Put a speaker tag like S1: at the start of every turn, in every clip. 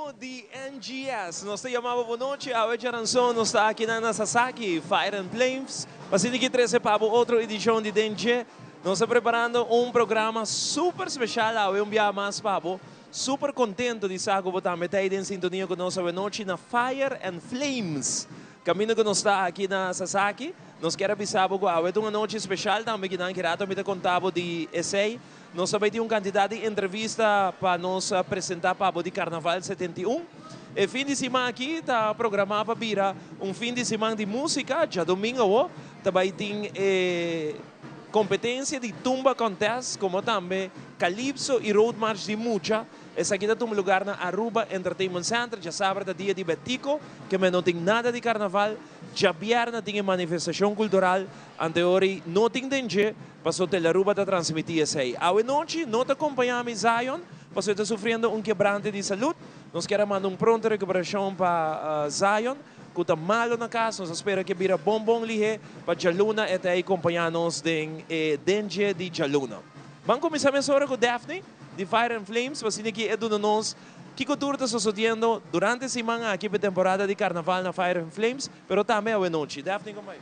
S1: Grupo di NGS, nos ta yama bo bonochi, awe djaranson nos ta aki na Sasaki, Fire and Flames, pa asina ki trece pa bo otro edicion di Den Dje. Nos ta preparando un programa super special awe un biaha mas pa bo. Super contento di sa cu bo tambe ta ey den sintonia cu nos awe nochi na Fire and Flames. Caminda cu nos ta aki na Sasaki, nos kier a bisa bo cu awe ta un anochi special tambe kinan ki rato mi ta conta bo di esey. Nos ta bay tin un cantidad di entrevista pa nos presenta pa bo di Carnaval 71. E fin di siman aki ta programa pa bira un fin di siman di musica. Djadomingo awo ta bay tin e competencia di Tumba Contest como tambe Calypso y Road March di mucha. Esaki ta tuma lugar na Aruba Entertainment Center. Djasabra ta dia di Betico, keme no tin nada di Carnaval. Djabièrnè tin e manifestashon kultural, anteori no tin den dje, paso Telearuba ta transmití esei. Awe nochi no ta kompañá mi Zion, paso e ta sufriendo un kebrante di salud. Nos kier a manda un pronto rekuperashon pa Zion, ku ta malo na kas. Nos a spera ku e bira bon bon lihé pa djaluna e ta ei kompañá nos den e den dje di djaluna. Ban kuminsá mesora ku Daphne di Fire and Flames, pa asina ki e duna nos Kiko tur ta sosodiendo durante e siman aki pa e temporada di Carnaval na Fire and Flames, pero tambe awe nochi. Daphne, con bai?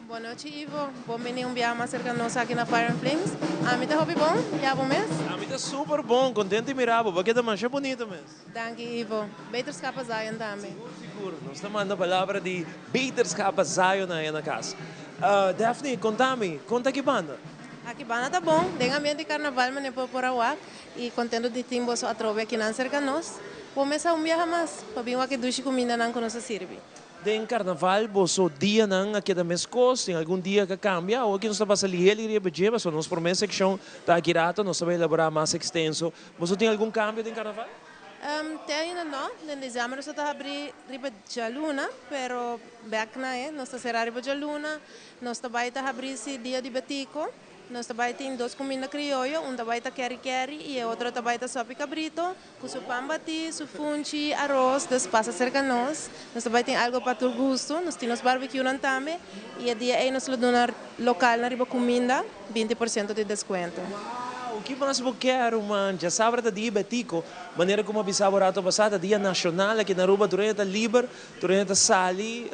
S2: Bon nochi Ivo, bon bini un biaha mas cerca nos aki na Fire and Flames. Ami ta hopi bon, ya bo mes?
S1: Ami ta super bon, contento di mira bo, bo keda masha bunito mes.
S2: Danki Ivo, beterschap pa Zion tambe.
S1: Sigur sigur, nos ta manda palabra di beterschap pa Zion aya na cas. Daphne, conta mi, con ta aki banda?
S2: Aki banda ta bon, den ambiente di Carnaval mane por por a wak. I kontentu di tin boso atrobe akinan serka nos. Bo mesa un biaha mas pa bin wak e dushi kumindanan ku nos a sirbi.
S1: Den karnaval boso dianan a keda meskos? Tin algun dia ku a kambia? Awor ki nos ta pasa lihé lihé riba dje, pasobra nos promé sekshon ta aki rato, nos ta bai elaborá mas ekstenso. Boso tin algun kambio den karnaval?
S2: Te ainda no. Den desèmber nos a ta habrí riba djaluna, pero bèk na e nos ta será riba djaluna. Nos ta bai ta habrí si dia di Betico. Nos ta bai tin dos kuminda krioyo, un ta bai ta keri keri i e otro ta bai ta sopi kabrito, ku su pan batí, su funchi, aros, dus pasa serka nos. Nos ta bai tin algo pa tur gustu, nos tin nos barbekiunan tambe i e dia ei nos lo duna lokalnan riba kuminda 20% di deskuento.
S1: Wow! Ki mas bo kier, ruman? Djasabra ta dia Betico, manera ku mi a bisa bo rato pasá, ta dia nashonal aki na Aruba, tur hende ta liber, tur hende ta sali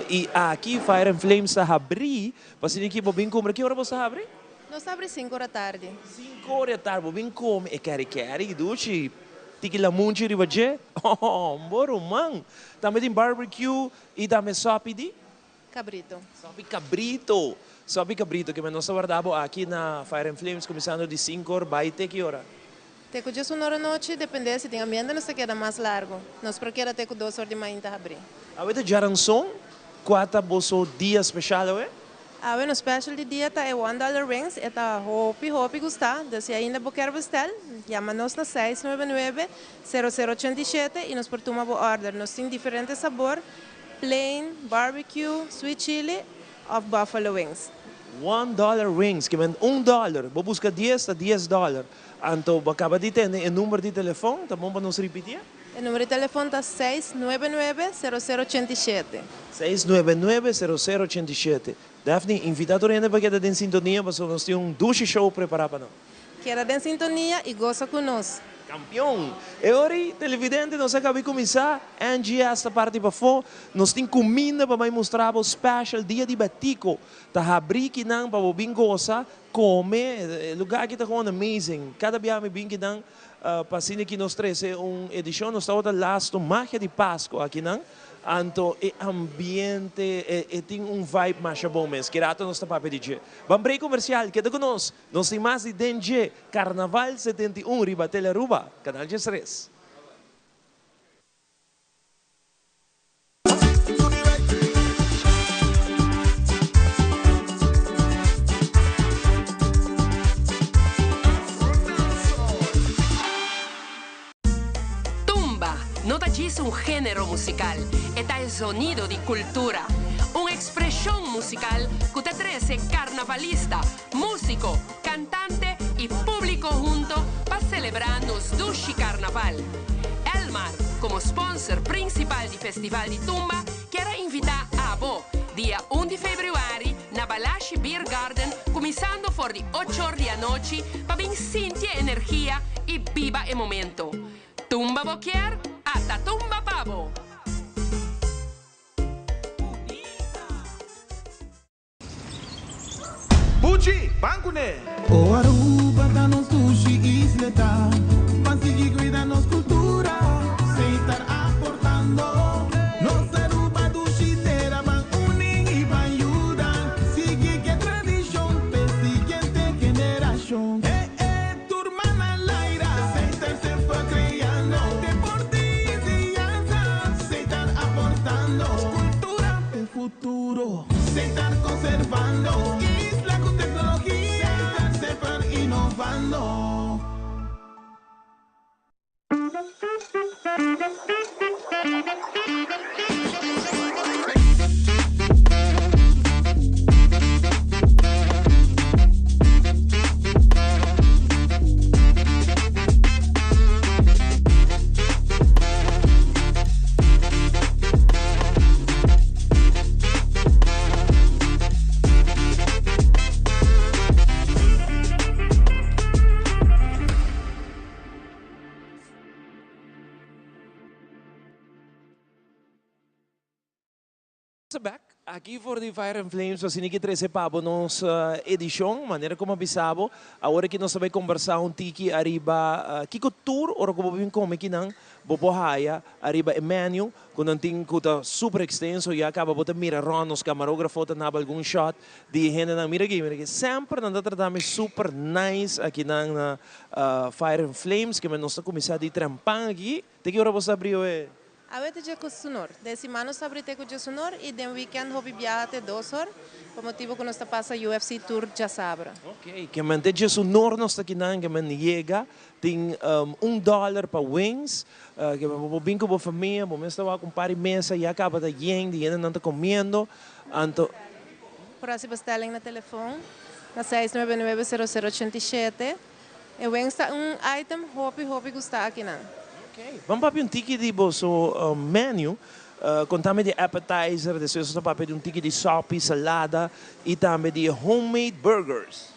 S1: i aki Fire and Flames ta habrí. Pa asina ki bo bin kumpra, ki ora bo sa habri?
S2: Nos ta habri sinku ora tardi.
S1: Sinku ora tardi, bo bin kome e keri keri dushi, tiki lamunchi riba dje, oh, bo ruman. Tambe tin barbecue i tambe sopi di?
S2: Kabrito.
S1: Sopi kabrito, sopi kabrito, kimen nos ta warda bo aki na Fire and Flames kuminsando di sinku or bai te ki ora?
S2: Te ku djes un ora nochi, depende si tin ambiente nos ta keda mas largu. Nos por keda te ku 2 or di mainta habrí.
S1: Awe ta djaranson, kua ta boso dia special awe?
S2: Awe nos special di dia ta e one dollar wings, e ta hopi hopi gustá, dus si ainda bo kier bestel, yama nos na seis nuebe nuebe, sero sero 87 i nos por tuma bo order. Nos tin diferente sabor, plain, barbecue, sweet chili òf buffalo wings.
S1: One dollar wings, ke men un dollar, bo buska dies ta $10. Anto bo a kaba di tende e number di telefon, ta bon pa nos ripitié?
S2: E number di telefon ta seis nuebe nuebe, sero sero 87.
S1: Seis nuebe nuebe, sero sero 87. Daphne, invitá tur hende pa keda den sintonia pasobra nos tin un dushi show prepará pa nan.
S2: Keda den sintonia i gosa ku nos.
S1: Kampion! E ora ei, televidente, nos a kaba di kuminsá. NGS ta parti pafó. Nos tin kuminda pa bai mustra bo special dia di Betico. Ta habrí kinan pa bo bin gosa. Come, e lugar aki ta gewoon amazing. Cada biaha mi bin kinan pa asina ki nos trece un edicion, nos tabata lasto Magia di Pasco akinan, anto e ambiente, e tin un vibe masha bon mes. Ki rato nos ta papia di dje. Ban break comercial, keda cu nos, nos tin mas di den dje Carnaval 71 riba Telearuba, Canal 13.
S3: Tumba no ta djis un género musikal, e ta e zonido di kultura. Un ekspreshon musikal ku ta trese karnavalista, músiko, kantante i públiko hunto pa selebrá nos dushi karnaval. Elmar, komo sponsor prinsipal di Festival di Tumba, kier a invitá abo, dia un di febrüari, na Balashi Beer Garden, kuminsando for di ochor di anochi, pa bin sinti e energia i biba e momento. Tumba bo kier? Katatumba pa bo!
S4: Buchi, ban kuné!
S5: O Aruba ta nos dushi isleta, Ban sigui cuida nos cultura, Setar aportando. Nos Aruba dushi tera, Ban uni y ban yuda, Sigui cu e tradicion, p'e siguiente generacion. Eh eh, tur man al aire, Setar semper creando. Deporte y enseñanza, Setar aportando. Cultura p'e futuro, Setar conservando. Isla cu tecnologia, Setar semper innovando.
S1: Back aki for di Fire and Flames asina ki trece pa bo nos edicion manera como a bisa bo awor aki nos ta bay conversa un tiki ariba kico tur ora cu bo bin come kinan bo por haya ariba e menu cu nan tin cu ta super extenso ya caba bo ta mira rond nos camarografo ta naba algun shot di e hendenan mira aki mira aki semper nan ta trata mi super nice akinan na Fire and Flames kimen nos ta cuminsa di trempan aki te ki ora bo sa abri oe?
S2: Awe ta dje ku sunor. Den siman nos ta abri te ku dje sunor i den weekend hopi biaha te dos or pa motibu ku nos ta pasa UFC tur djasabra.
S1: Ok, kimen te dje sunor nos ta kinan kimen yega tin un dollar pa wings kimen bo por bin ku bo famia bo mes ta wak un par di mesa ya kaba ta yen di hendenan ta komiendo anto.
S2: Por hasi bestelling na telefon na 699 00 87. E wings ta un item hopi hopi gusta akinan.
S1: Ok, ban papia un tiki di boso menu. Contame di appetizer, despues nos ta papia di un tiki di sopi, salada y tambe di homemade burgers.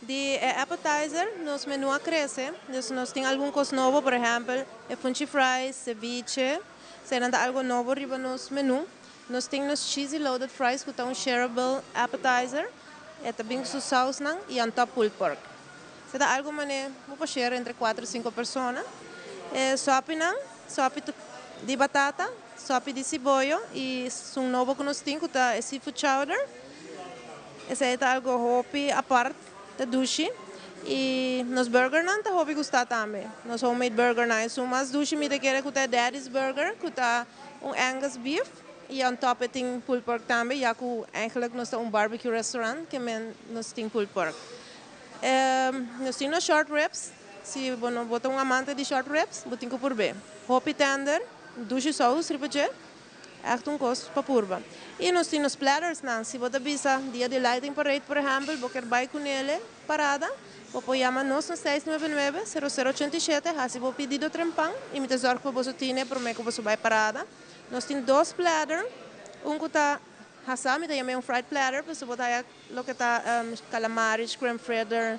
S2: Di e appetizer nos menu a crece, dus nos tin algun cos nobo, por ehempel e funchi fries, ceviche, eseinan ta algo nobo riba nos menu. Nos tin nos cheesy loaded fries cu ta un shareable appetizer, e ta bin cu su sausnan y on top pulled pork. Esei ta algo mane bo por share entre cuatro o cinco persona. E sopinan, sopi di batata, sopi di siboyo y esun nobo cu nos tin cu ta e seafood chowder. Esei ta algo hopi apart, ta dushi. Y nos burgernan ta hopi gusta tambe. Nos homemade burgernan, esun mas dushi mi ta kere cu ta e Daddy's Burger cu ta un Angus beef y on top e tin pulled pork tambe, ya cu eigenlijk nos ta un barbecue restaurant ke men nos tin pulled pork. Nos tin nos short ribs, si bo no bo ta un amante di short ribs, bo tin cu purbe. Hopi tender, dushi saus riba dje, echt un cos pa purba. Y nos tin nos plattersnan, si bo ta bisa dia di lighting parade por ehempel, bo kier bay cu nele parada, bo por yama nos na 699 00 87, haci bo pedido trempan y mi ta zorg pa boso tine prome cu boso bay parada. Nos tin dos platter, un cu ta hasa, mi ta yama e un fried platter, pasobra bo ta haya loke ta calamari, shrimp fritter,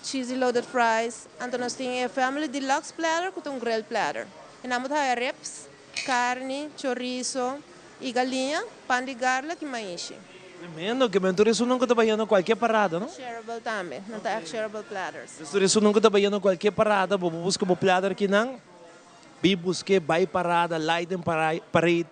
S2: cheesy loaded fries. Anto nos tin e family deluxe platter cu ta un grilled platter. E nan bo ta haya ribs, carni, chorizo y galiña, pan di garlic y maishi.
S1: Tremendo, ke men tur esun ku ta bayendo cualkier parada, no?
S2: Shareable tambe, nan ta echt shareable platters.
S1: Dus tur esun ku ta bayendo cualkier parada, bo por busca bo platter akinan, bi buske bay parada, lighting parade,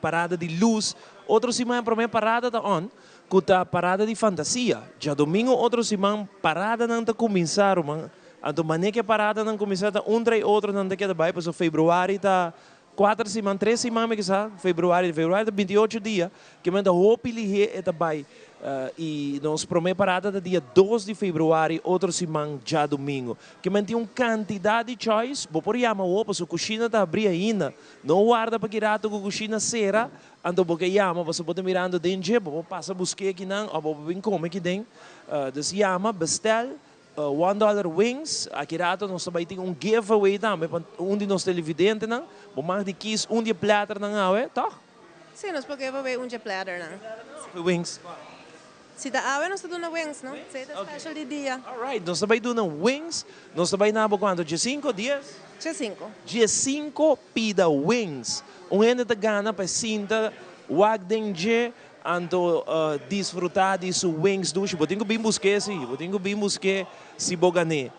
S1: parada di luz. Otro siman e prome parada ta on, ku ta parada di fantasia. Djadomingo otro siman paradanan ta kuminsá, ruman. Anto mane ku e paradanan kuminsá ta un trai otro nan ta keda bai, pasobra februari ta kuater siman, tres siman mi kisa, februari, februari ta 28 dia, ke men ta hopi lihé e ta bai. I nos promé parada ta dia 2 di februari, otro siman djadomingo. Ke men tin un kantidat di choice, bo por yama awor pasobra kushina ta abrí ainda. No warda pa ki rato ku kushina sera, anto bo ke yama pasobra bo ta mirando den dje, bo por pasa busk'é akinan òf bo por bin kome aki den. Dus yama, bestèl One Dollar Wings. Aki rato nos ta bai tin un giveaway tambe pa un di nos televidentenan. Bo mag di kies un di e platternan awe, tòg?
S2: Sí, nos por giveaway un dje platternan.
S1: Wings.
S2: Si ta awe nos ta duna wings, no? Esey ta special di dia.
S1: Alright, nos ta bay duna wings. Nos ta bay na bo cuanto? Diescinco? Dies?
S2: Diescinco.
S1: Diescinco pida wings. Un hende ta gana pa e sinta wak den dje anto disfruta di su wings dushi. Bo tin cu bin busque si. Bo tin cu bin busque si bo gane.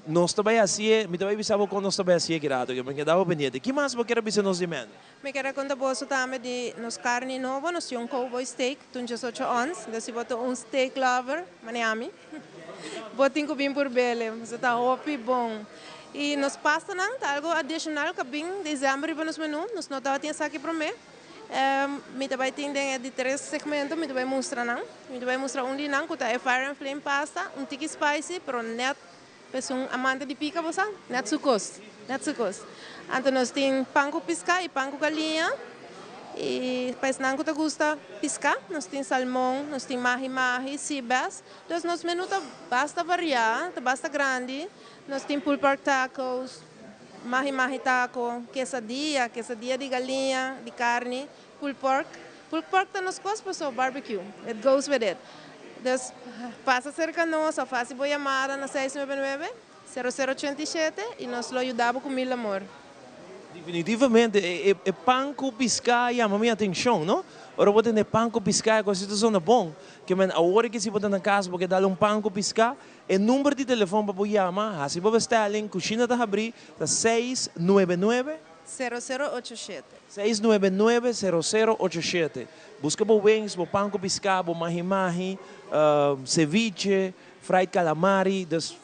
S1: Nos ta bay hacié, mi ta bay bisa bo con nos ta bay hacié ki rato, mi keda bo pendiente. Ki mas bo kier a bisa nos di Mandy?
S2: Mi kier a conta boso tambe di nos carni nobo, nos tin un cowboy steak, ta un diesocho ons, entonces si bo ta un steak lover, manera ami, bo tin cu bin por bele, pasobra ta hopi bon. Y nos pastanan ta algo adicional cu a bin december riba nos menu, nos no tabatin esaki prome. Mi ta bai tin den e di tres segmento, mi ta bai mustra nan. Mi ta bai mustra un di nan ku ta e Fire and Flame pasta, un tiki spicy, pero nèt pa esun amante di pika bo sa, nèt su kos, nèt su kos. Anto nos tin pan ku piská i pan ku galiña, i pa esnan ku ta gusta piská, nos tin salmon, nos tin mahi mahi, sea bass. Dus nos menu ta basta variá, ta basta grandi. Nos tin pulled pork tacos. Mahi mahi taco, quesadilla, quesadilla di galiña, di carni, pulled pork. Pulled pork ta nos cos paso barbecue, it goes with it. Dus pasa cerca nos of haci bo yamada na seis nuebe nuebe, sero sero ochenta i shete y nos lo yuda bo cu mil amor.
S1: Definitivamente e pan cu pisca yama mi atencion, no? Ora bo tende pan cu pisca e cos ta zona bon. Ke men awor ki si bo ta na cas bo ke dal un pan cu pisca, E number di telefon pa bo yama, hasi bo bestelling, kushina ta habrí, ta seis nuebe nuebe.
S2: Sero sero ocho shete.
S1: Seis nuebe nuebe, sero sero ocho shete. Buska bo wings, bo pan ku piská, bo mahi mahi, ceviche, fried calamari, dus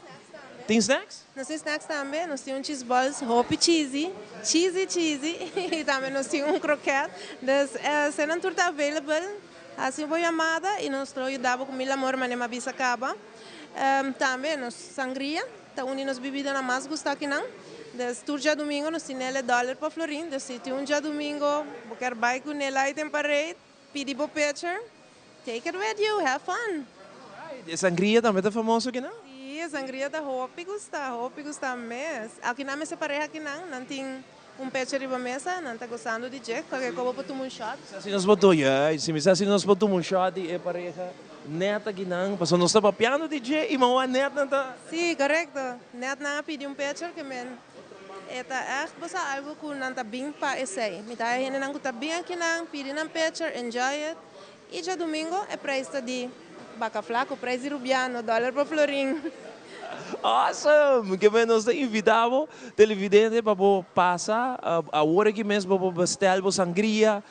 S1: tin snacks?
S2: Nos tin snacks tambe, nos tin un cheese balls hopi cheesy, cheesy cheesy, i tambe nos tin un kroket, dus eseinan tur ta available. Hasi bo yamada i nos lo yuda bo ku mil amor manera mi a bisa kaba. Tambe nos sangria ta un di nos bibidanan mas gusta akinan. Des tur djadumingo nos tin nel e dòler pa florin. Des si tin un djadumingo bo kier bai ku nel item parade, pidi bo pitcher, take it with you, have fun!
S1: Alright, e sangria tambe ta famoso akinan?
S2: Si, e sangria ta hopi gusta, hopi gusta mes. Akinan mester pareha akinan, nan tin Un pecho riba mesa, nan ta gozando di dje. Cualkier cosa bo por tuma un shot.
S1: Mi sa si nos por tuma, juist, si mi sa si nos por tuma un shot di e pareha net akinan, pasobra nos ta papiando di dje y mawa net nan ta.
S2: Si, corecto. Net nan a pidi un pecho ke men e ta echt bo sa algo cu nan ta bin pa esey. Mi ta haya hendenan cu ta bin akinan, pidi nan pecho, enjoy it. Y djadomingo e prijs ta di baca flaco, prijs di Rubiano, dollar pa florin.
S1: Awesome! Ke men nos ta invita bo, televidente, pa bo pasa awor aki mes bo por bestel bo sangria,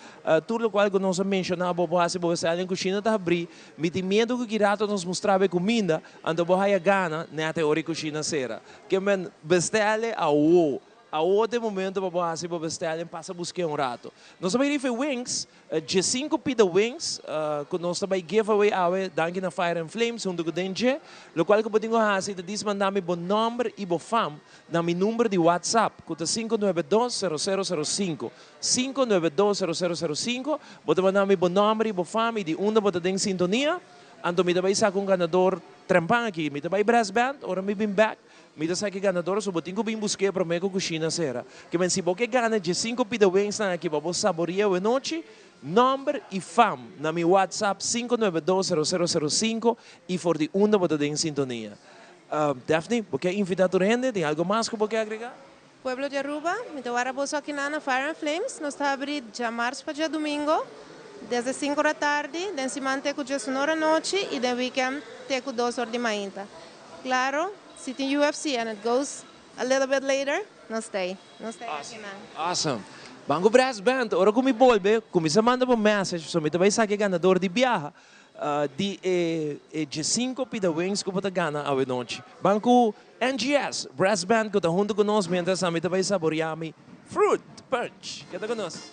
S1: tur locual cu nos a menciona bo por haci bo bestel den cushina ta habri. Mi tin miedo cu ki rato nos mustra bo e cuminda, anto bo haya gana net e ora e cushina cera. Ke men bestel e awo. Awo ta e momento pa bo haci bo bestelling, pasa busque un rato. Nos ta bay rifa e wings. Diesinco pida wings cu nos ta bay give away awe danki na Fire and Flames hunto cu Den Dje. Locual cu bo tin cu haci ta dis manda mi bo nomber y bo fam na mi number di WhatsApp cu ta cinco nuebe dos sero sero sero cinco. Cinco nuebe dos sero sero sero cinco. Bo ta manda mi bo nomber y bo fam y di unda bo ta den sintonia. Anto mi ta bay saca un ganador trempan aki. Mi ta bay brass band ora mi bin back. Mi ta sa ki ganador so bo tin ku bin busk'é promé ku kushina sera. Ke men si bo ke gana djesinku pida wensnan aki pa bo saboria awenochi, nòmber i fam na mi WhatsApp sinku nuebe dos sero sero sero sinku i for di unda bo ta den sintonia. Daphne, bo ke invitá tur hende? Tin algu mas ku bo ke agregá?
S2: Pueblo di Aruba, mi ta wara boso aki na na Fire and Flames. Nos ta habri djamars pa djadumingo desde sinku ora tardi, den siman te ku djesun ora anochi i den weekend te ku dos or di mainta. Claro, si tin UFC and it goes a little bit later, nos ta ei. Nos ta ei akinan.
S1: Awesome. Ban ku Brass Band, ora ku mi bolbe, kuminsá manda bo message, pasobra mi ta bai saka e ganador di biaha di e e djesinko pida wings ku bo ta gana awe nochi. Ban ku NGS Brass Band ku ta huntu ku nos mientras ami ta bai saboreá mi fruit punch. Keda ku nos.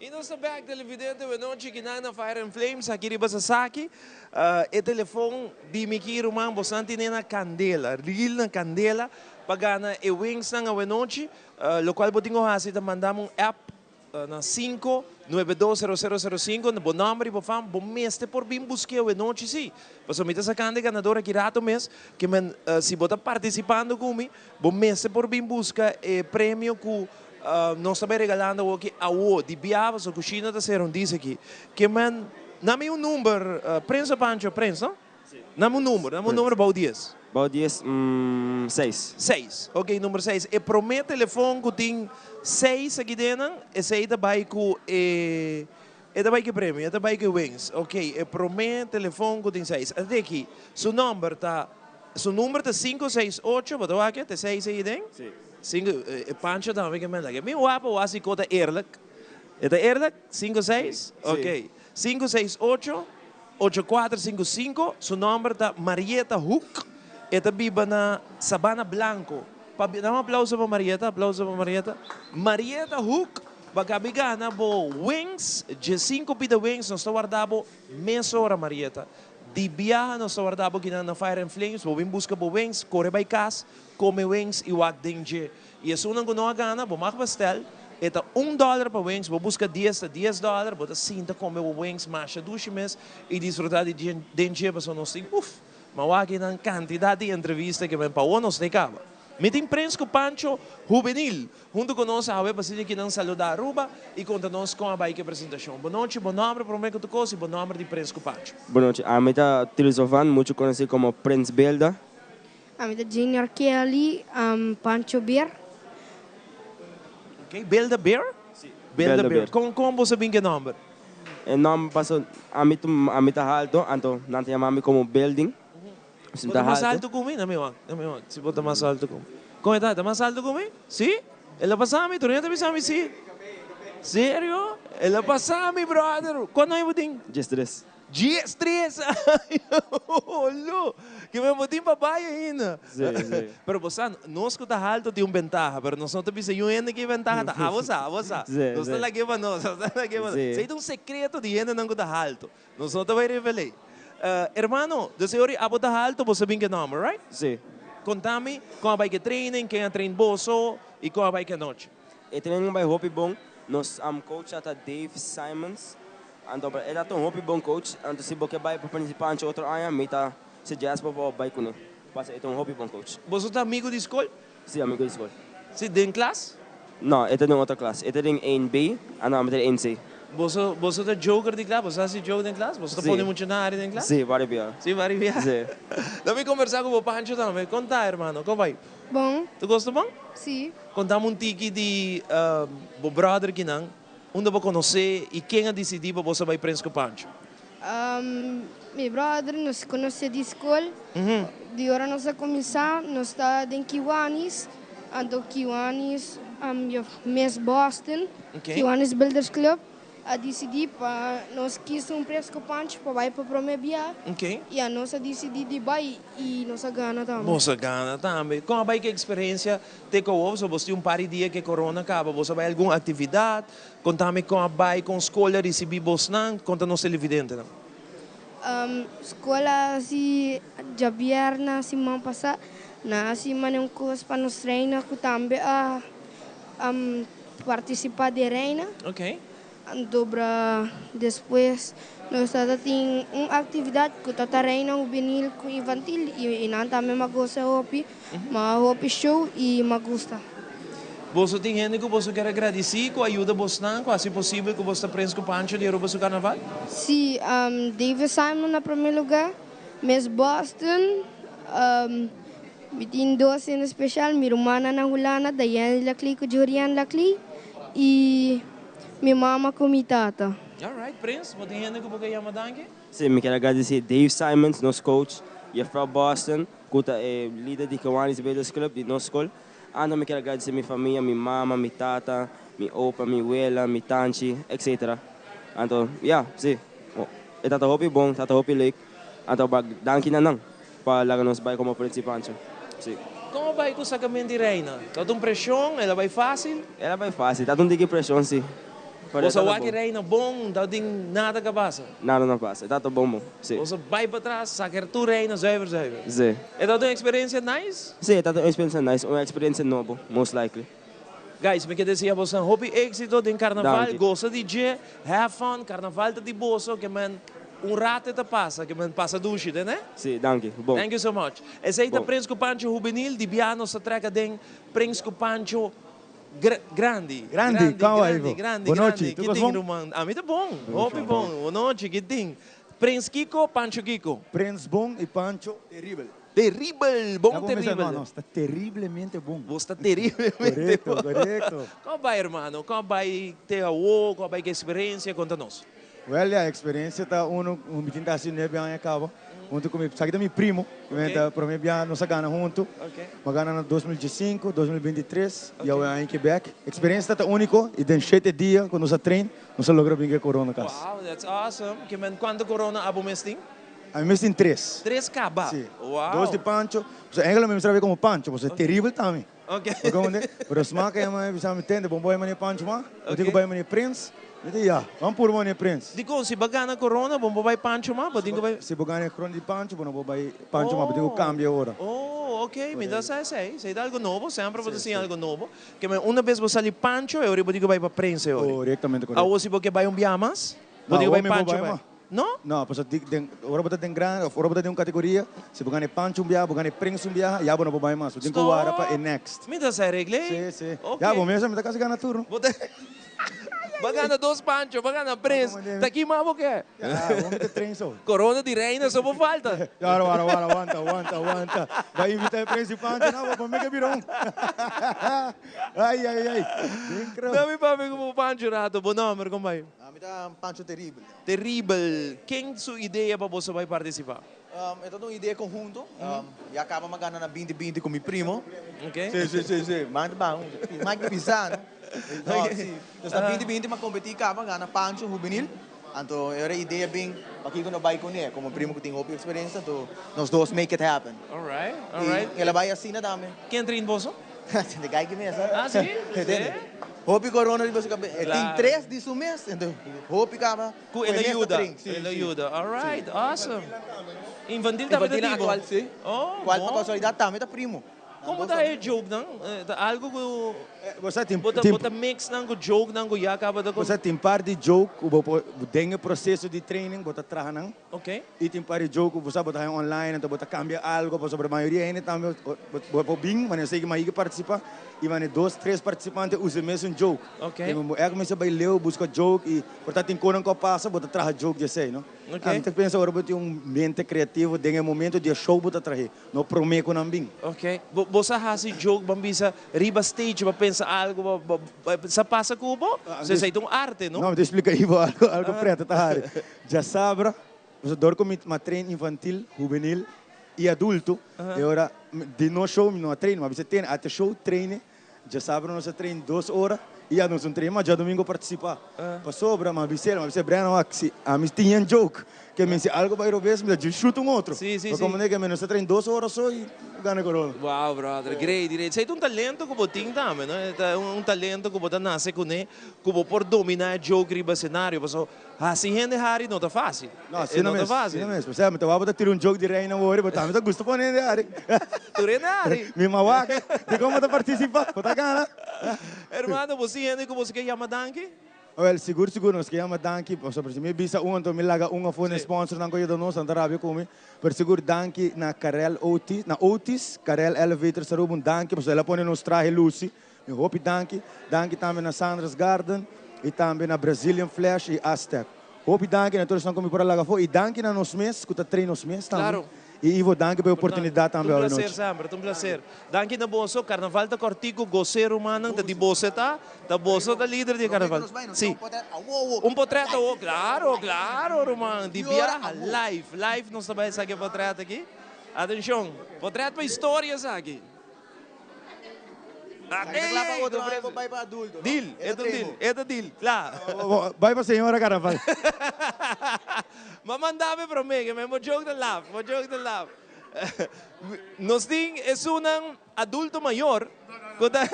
S1: Y nos ta back, televidente, buenochi, kinan na Fire and Flames, aki riba Sasaki. E telefon di mi ki ruman, bosan tine na candela, real na candela, pa gana e wings nan awenochi, locual bo tin cu haci ta mandami un app na 5 920005, bo nomber y bo fam, bo mester por bin busque awenochi si. Pasobra mi ta sacando e ganador aki rato mes, ke men, si bo ta participando cu mi, bo mester por bin busca e premio cu nos ta bay regalando awoki awo di bia pasobra cushina ta ser un dice aki. Ke men, nami un number, Prins o Pancho? Prins, no? Nami un number, nami un number bou dies.
S6: Bou dies, seis.
S1: Seis, ok, number seis. E prome telefon cu tin seis aki den nan, esey ta bay cu e, e ta bay cu e premio, e ta bay cu e wings. Ok, e prome telefon cu tin seis. Ate aki, su number ta, su number ta cinco seis ocho, bo ta wak e? Ta e seis ey den?
S6: Si.
S1: Cinco, e Pancho tambe ke manda. Mi wapa wasi ko ta eerlijk. E ta eerlijk? Cinco seis?
S6: Si.
S1: Ok. Cinco seis ocho, ocho cuatro cinco cinco. Su nomber ta Marieta Hoek. E ta biba na Sabana Blanco. Pabia, dame un aplauso pa Marieta, aplauso pa Marieta. Marieta Hoek, bo a kabi gana bo wings, dje cinco pida wings, nos ta warda bo mesora, Marieta. Di biaha nos ta warda bo kinan na Fire and Flames, bo bin buska bo wings, kore bai kas, Come wings y wak den dje. Y esunnan cu no a gana, bo mag bestel. E ta un dollar pa wings, bo busca dies ta dies dollar, bo ta sinta come bo wings masha dushi mes y disfruta di den dje pasobra nos tin, uf, ma wak e nan cantidad di entrevista ke men pa awor nos ta e caba. Mi tin Prins cu Pancho Hubenil hunto cu nos awe pa sinti kinan saluda Aruba y conta nos con a bay cu e presentacion. Bo nochi, bo nomber prome cu tur cos y bo nomber di Prins cu Pancho.
S6: Bo nochi, ami ta Tilly Zovan, mucho conoci como Prins Belda.
S7: Ami ta Junior Kelly, Pancho Beer.
S1: Ok, Belda Beer?
S6: Si,
S1: Belda Beer. Kon kon bo sa bin ku e nòmber?
S6: E nòmber paso ami ta ami ta halto, anto nan ta yama mi komo Belding. Si
S1: Bo
S6: mi
S1: ta
S6: ta
S1: mas
S6: halto.
S1: halto ku mi? Na mi wak, na mi wak si bo ta mas halto ku mi. Kon e ta? E ta mas halto ku mi? Si? El a pasa mi, tur hende ta bisa mi si. Serio? El a pasa mi, brother. Kuantu aña bo tin?
S6: 13.
S1: 13 aña! Olo! Ke men bo tin pa bai ainda.
S6: Sí, sí.
S1: Pero bo sa, nos ku ta halto tin un bentaha, pero nos no ta bisa yu hende ki e bentaha ta. Abo sa, abo sa.
S6: Sí,
S1: Nos ta
S6: sí.
S1: lag'é pa nos, nos ta lag'é pa nos.
S6: Sí.
S1: Esei ta un sekreto di hendenan ku ta halto. Nos no ta bai revel'é. Hermano, dus e ora abo ta halto, bo sa bin ke nòmber, right?
S6: Sí.
S1: Konta mi kon a bai ke training, ken a train boso i kon a bai ke anochi.
S6: E training a bai hopi bon. Nos coach ta Dave Simons. Anto e ta un hopi bon coach. Anto si bo ke bai pa participante otro aña mi ta suggest bo pa bai cune. Pasobra e ta un hopi bon coach.
S1: Boso ta amigo di skol?
S6: Si, amigo di skol.
S1: Si, den klas?
S6: No, e ta den otro klas. E ta den een B, anto ami ta den een C.
S1: Boso boso ta joker di klas? Boso hasi joke den klas? Boso ta
S6: Si.
S1: pone mucha na hari den klas?
S6: Si, vari bia.
S1: Si, vari bia?
S6: Si.
S1: Lo mi conversa cu bo Pancho tambe. Con ta, hermano? Con bai?
S7: Bon.
S1: Tur cos ta bon?
S7: Si.
S1: Contami un tiki di bo brother kinan. Unda bo konosé i ken a disidí pa boso bai Prins ku Pancho?
S7: Mi brother nos konosé di skol. Di ora nos a kuminsá nos ta den Kiwanis, anto Kiwanis mes Boston, Kiwanis Builders Club a disidí pa nos kisa un Prins ku Pancho pa bai pa promé bia i a nos a disidí di bai i nos a gana tambe.
S1: Boso a gana tambe. Kon a bai ku e eksperensia Te ku awor, so bos tin un par di dia ku e corona kaba, bos a bai algun aktividat? Konta mi kon a bai, kon skol a risibí bosnan? Konta nos televidentenan.
S7: Skol a hasi djabièrnè siman pasá, nan a hasi mane un kos pa nos reina ku tambe a partisipá den reina. Anto despues nos tata tin un actividad cu tata reina hubenil cu infantil y nan tambe m'a goza hopi, m'a hopi show y m'a gusta.
S1: Boso tin hende cu boso kier a gradici cu a yuda bosnan cu haci posibel cu bos ta Prins cu Pancho di Aruba su carnaval?
S7: Si, David Simon na prome lugar, Miss Boston, mi tin dos hende special, mi rumannan na Hulanda, Diane Laclay cu Jorian Laclay y. Mi mama ku mi tata.
S1: Alright, Prins, bo tin hende ku bo ke yama danki?
S6: Sí, mi kier a gradisí Dave Simons, nos coach, Jeffrey Boston, ku ta e lider di Kiwanis Builders Club di nos skol. Anto mi kier a gradisí mi famia, mi mama, mi tata, mi opa, mi wela, mi tanchi, etcetera. Anto, ya, sí, e tata hopi bon, tata hopi leuk. Anto danki na nan pa laga nos bai komo principancho. Sí.
S1: Kon a bai ku sakament di Reina? Tabata un preshon? El a bai fásil?
S6: El a bai fásil. Tabata un tiki preshon, sí. Pero
S1: Boso
S6: e tata
S1: wak
S6: bon.
S1: reina bon, dat ding nada ka pasa.
S6: Nada no pasa. E tata bon bon. Si.
S1: Boso bai patras, saca tur reina zuiver zuiver.
S6: Si.
S1: E ta un experiencia nice?
S6: Si, e tata un experiencia nice, un experiencia nobo, most likely.
S1: Guys, mi ke desea boso hopi éxito den carnaval,
S6: Danki.
S1: goza di dje, have fun, carnaval ta di boso, ke men un rato ta pasa, ke men pasa dushi, ne?
S6: Si, danki. Bon.
S1: Thank you so much. Esey ta
S6: Bon.
S1: Prins cu Pancho Juvenil, di biaha nos ta treka den Prins cu Pancho Grandi.
S8: Grandi, con
S1: grandi,
S8: Ivo?
S1: grandi,
S8: Bon nochi,
S1: grandi.
S8: tu
S1: Ki
S8: cos
S1: tin,
S8: bon?
S1: ruman? Ami ta bon, hopi bon. Bon nochi, ki tin? Prins Kiko, Pancho Kiko.
S8: Prins bon y Pancho teribel.
S1: Teribel, bon
S8: Ya bo mesa,
S1: teribel.
S8: No, no, sta terriblemente bon.
S1: Bo sta terriblemente
S8: Correcto,
S1: bon.
S8: correcto.
S1: Con bay, hermano? Con bay te awo? Con bay cu experiencia? Conta nos.
S8: Well, ja, experiencia ta uno, un mi tin ta haci 9 aña caba. Hunto cu mi, esaki ta mi primo, cu mi ta prome bia nos a gana hunto. Mi a gana na 2015, 2023 y awe aña aki bek. Experiencia ta unico y den shete dia cu nos a train, nos a logra bin cu e corona cas.
S1: Wow, that's awesome. Ke men cuanto corona abo mes tin?
S8: Ami mes tin tres.
S1: Tres caba?
S8: Si.
S1: Wow.
S8: Dos di Pancho. Pasobra eigenlijk mi mester a bay como Pancho, pasobra e teribel tambe.
S1: Ok.
S8: Bo comprende? Pero smaak e man bisa mi tende, bon boy mane Pancho ma, bo tin ku bai mane Prins. Mi di ya, ban puru mane Prins.
S1: Dikon si bo gana corona bon bo bai Pancho ma, bo tin ku bai.
S8: Si bo gana e corona di Pancho bo no por bai Pancho ma, bo tin ku cambia ora.
S1: Oh, ok, mi ta sa esei. Esei ta algo nobo, semper bo ta siña algo nobo. Ke men una bes bo sali Pancho e ora bo tin ku bai pa Prins e ora.
S8: Korektamente, korekto.
S1: Awor si bo ke bai un bia mas, bo tin ku bai Pancho bai. No?
S8: No, pasobra di den ora bo ta den grandi of ora bo ta den un categoria, si bo gana e Pancho un biaha, bo gana e Prins un biaha, ya bo no por bai mas. Bo tin cu wara pa e next.
S1: Mi ta sa regl'e.
S8: Si, si.
S1: Ok.
S8: Ya, bo mes mi ta casi gana tur, no?
S1: Bo ta Bo a gana dos Pancho, bo a gana Prins. Ta ki mas bo ke?
S8: Ya, bo mi ta train so.
S1: Corona di reina so bo falta.
S8: Ya, wara, wara, wara, wanta, wanta, wanta. Bai invita e Prins y Pancho, no, bo por mi ke bira un. Ay, ay, ay. Bien creo.
S1: Dami papia cu bo Pancho rato. Bo nomber, compai?
S9: Mi ta Pancho Terrible.
S1: Terrible. Ken su idea pa boso bai participa?
S9: E ta un idea conhunto. Ya caba mi a gana na binti binti cu mi primo.
S1: Ok.
S9: Si, si, si, si. Mike ta baha un. Mike ta bisa, no? No, si. Nos na binti binti mi a competi caba, gana Pancho juvenil. Anto e ora e idea bin pakico no bai cune. Como primo cu tin hopi experiencia, anto nos dos make it happen.
S1: Alright, alright.
S9: Y el a bai asina tambe.
S1: Ken train boso?
S9: De gai ki mes,
S1: Ah, si?
S9: Entende? Hopi corona riba su cabeza. E tin tres di su mes, entonces hopi caba.
S1: Cu el a yuda. El a yuda. All right, awesome. Infantil tambe ta
S9: Infantil
S1: tipo?
S9: actual, si.
S1: Oh,
S9: Cual pa
S1: bon.
S9: casualidad tambe ta primo.
S1: Como ta e joke nan? Ta algo cu
S8: Bo sa tin
S1: bo ta
S8: tin
S1: bo ta mix nan cu joke nan cu ya caba ta
S8: Bo sa tin par di joke cu bo por den e proceso di training bo ta traha nan.
S1: Ok.
S8: Y tin par di joke cu bo sa bo ta haña online anto bo ta cambia algo pasobra mayoria hende tambe bo por bin wanneer esey mayoria participa y wanneer dos tres participante usa e mesun joke.
S1: Ok.
S8: Bo e cuminsa bay leu busca joke y por ta tin conan cu a pasa bo ta traha joke di esey no.
S1: Ok.
S8: Ami ta pensa ora bo tin un mente creativo den e momento di e show bo ta trahe no prome cu nan bin.
S1: Ok. Bo bo sa haci joke ban bisa riba stage bo pensa algo bo bo sa pasa cu bo? So esey ta un arte no?
S8: No mi ta explica Ivo algo algo preto ta hari. Djasabra, pasobra dor ku mi a train infantil, hubenil i adulto, e ora di nos show mi no a train, mi a bisa tene ate show traine, djasabra nos a train dos ora i ya nos un train mas djadomingo participa. Pasobra mi a bis'el, mi a bis'el Breno wak si ami tin yen joke ke mi si algo bai robes mi ta djis shoot un otro. Pasobra como ke mi nos a train dos ora so i gana corona.
S1: Wow brother, great, great. Esei ta un talento ku bo tin tambe, no? E ta un talento ku bo ta nase kuné, ku bo por dominá e joke riba escenario, pasobra Hasi hende hari no ta fácil.
S8: No, asina
S1: No ta
S8: mes,
S1: fácil.
S8: asina mes. Osea, mi ta wak bo ta tira un joke di reina wori, bo tambe ta gusta pone hende hari.
S1: Tur hende hari.
S8: Mi ma wak di kon bo ta participa, bo ta gana.
S1: Hermano, bo si hende ku bo si ke yama danki?
S8: Awel, sigur sigur nos ke yama danki, pasobra si mi bisa un anto mi laga un afó na e sponsornan ku a yuda nos, nan ta rabia ku mi. Pero sigur danki na Karel Otis, na Otis, Karel Elevators Aruba, un danki pasobra el a pone nos trahe lusi. Mi hopi danki. Danki tambe na Sandra's Garden y tambe na Brazilian Flash y Aztec. Hopi danki na tur esnan cu mi por a laga afo y danki na nos mes cu ta train nos mes tambe.
S1: Claro.
S8: Y Ivo danki pa e oportunidad tambe
S1: Ta un
S8: awe
S1: placer
S8: nochi.
S1: semper, ta un placer. Danki na boso. Carnaval ta cortico, gocé rumannan, ta di boso ta, ta boso ta lider di e carnaval. Si. Un potret awo, claro, claro ruman, di biaha, live, live nos ta bay esaki e potret aki. Atencion, potret pa historia esaki. Deal, e ta un deal, e ta deal, kla.
S8: Bai pa señora Carnaval.
S1: M'a manda mi prome, ke men bo joke ta laf, bo joke ta laf. Nos tin esunnan adulto mayor ku ta.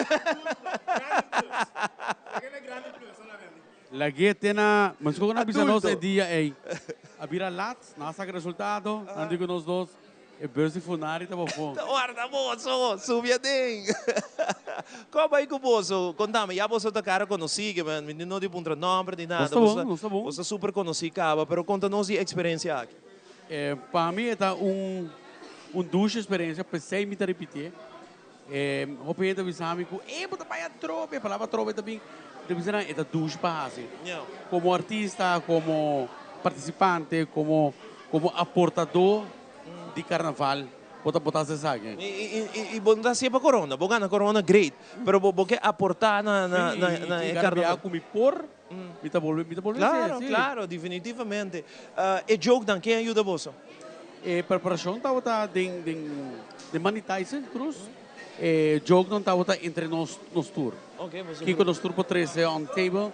S10: Lag'é te na, mas ku nan bisa nos e
S1: Adulto.
S10: dia ei. A bira lat, nan a saka resultado, nan di ku nos dos e bus di Funari ta bofon.
S1: Ta warda boso, subi aden. Kon bai ku boso? Kontami, ya boso ta kara konosí, ke men, mi no di puntra nòmber ni nada.
S10: Nos ta bon, nos ta bon.
S1: Boso ta super konosí kaba, pero konta nos di eksperensia aki.
S10: Pa mi e ta un un dushi eksperensia, p'esei mi ta ripitié. Hopi hende ta bisa mi ku e bo ta bai atrobe, e palabra atrobe ta bin, mi ta bisa nan e ta dushi pa hasi. Komo artista, komo partisipante, komo komo aportadó di karnaval bo ta bo ta hasi esaki.
S1: I bo no ta hasié pa korona, bo gana korona great, pero bo bo ke aportá na na na na e
S10: Si, i
S1: karnaval.
S10: gana ku mi por, mi ta bolbe mi ta bolbe hasié,
S1: Klaro,
S10: si.
S1: klaro, definitivamente. E jokenan, ken a yuda boso?
S10: E preparashon tabata den den den man di Tyson Cruz. E jokenan tabata entre nos nos tur. Kiko nos tur por trese on table.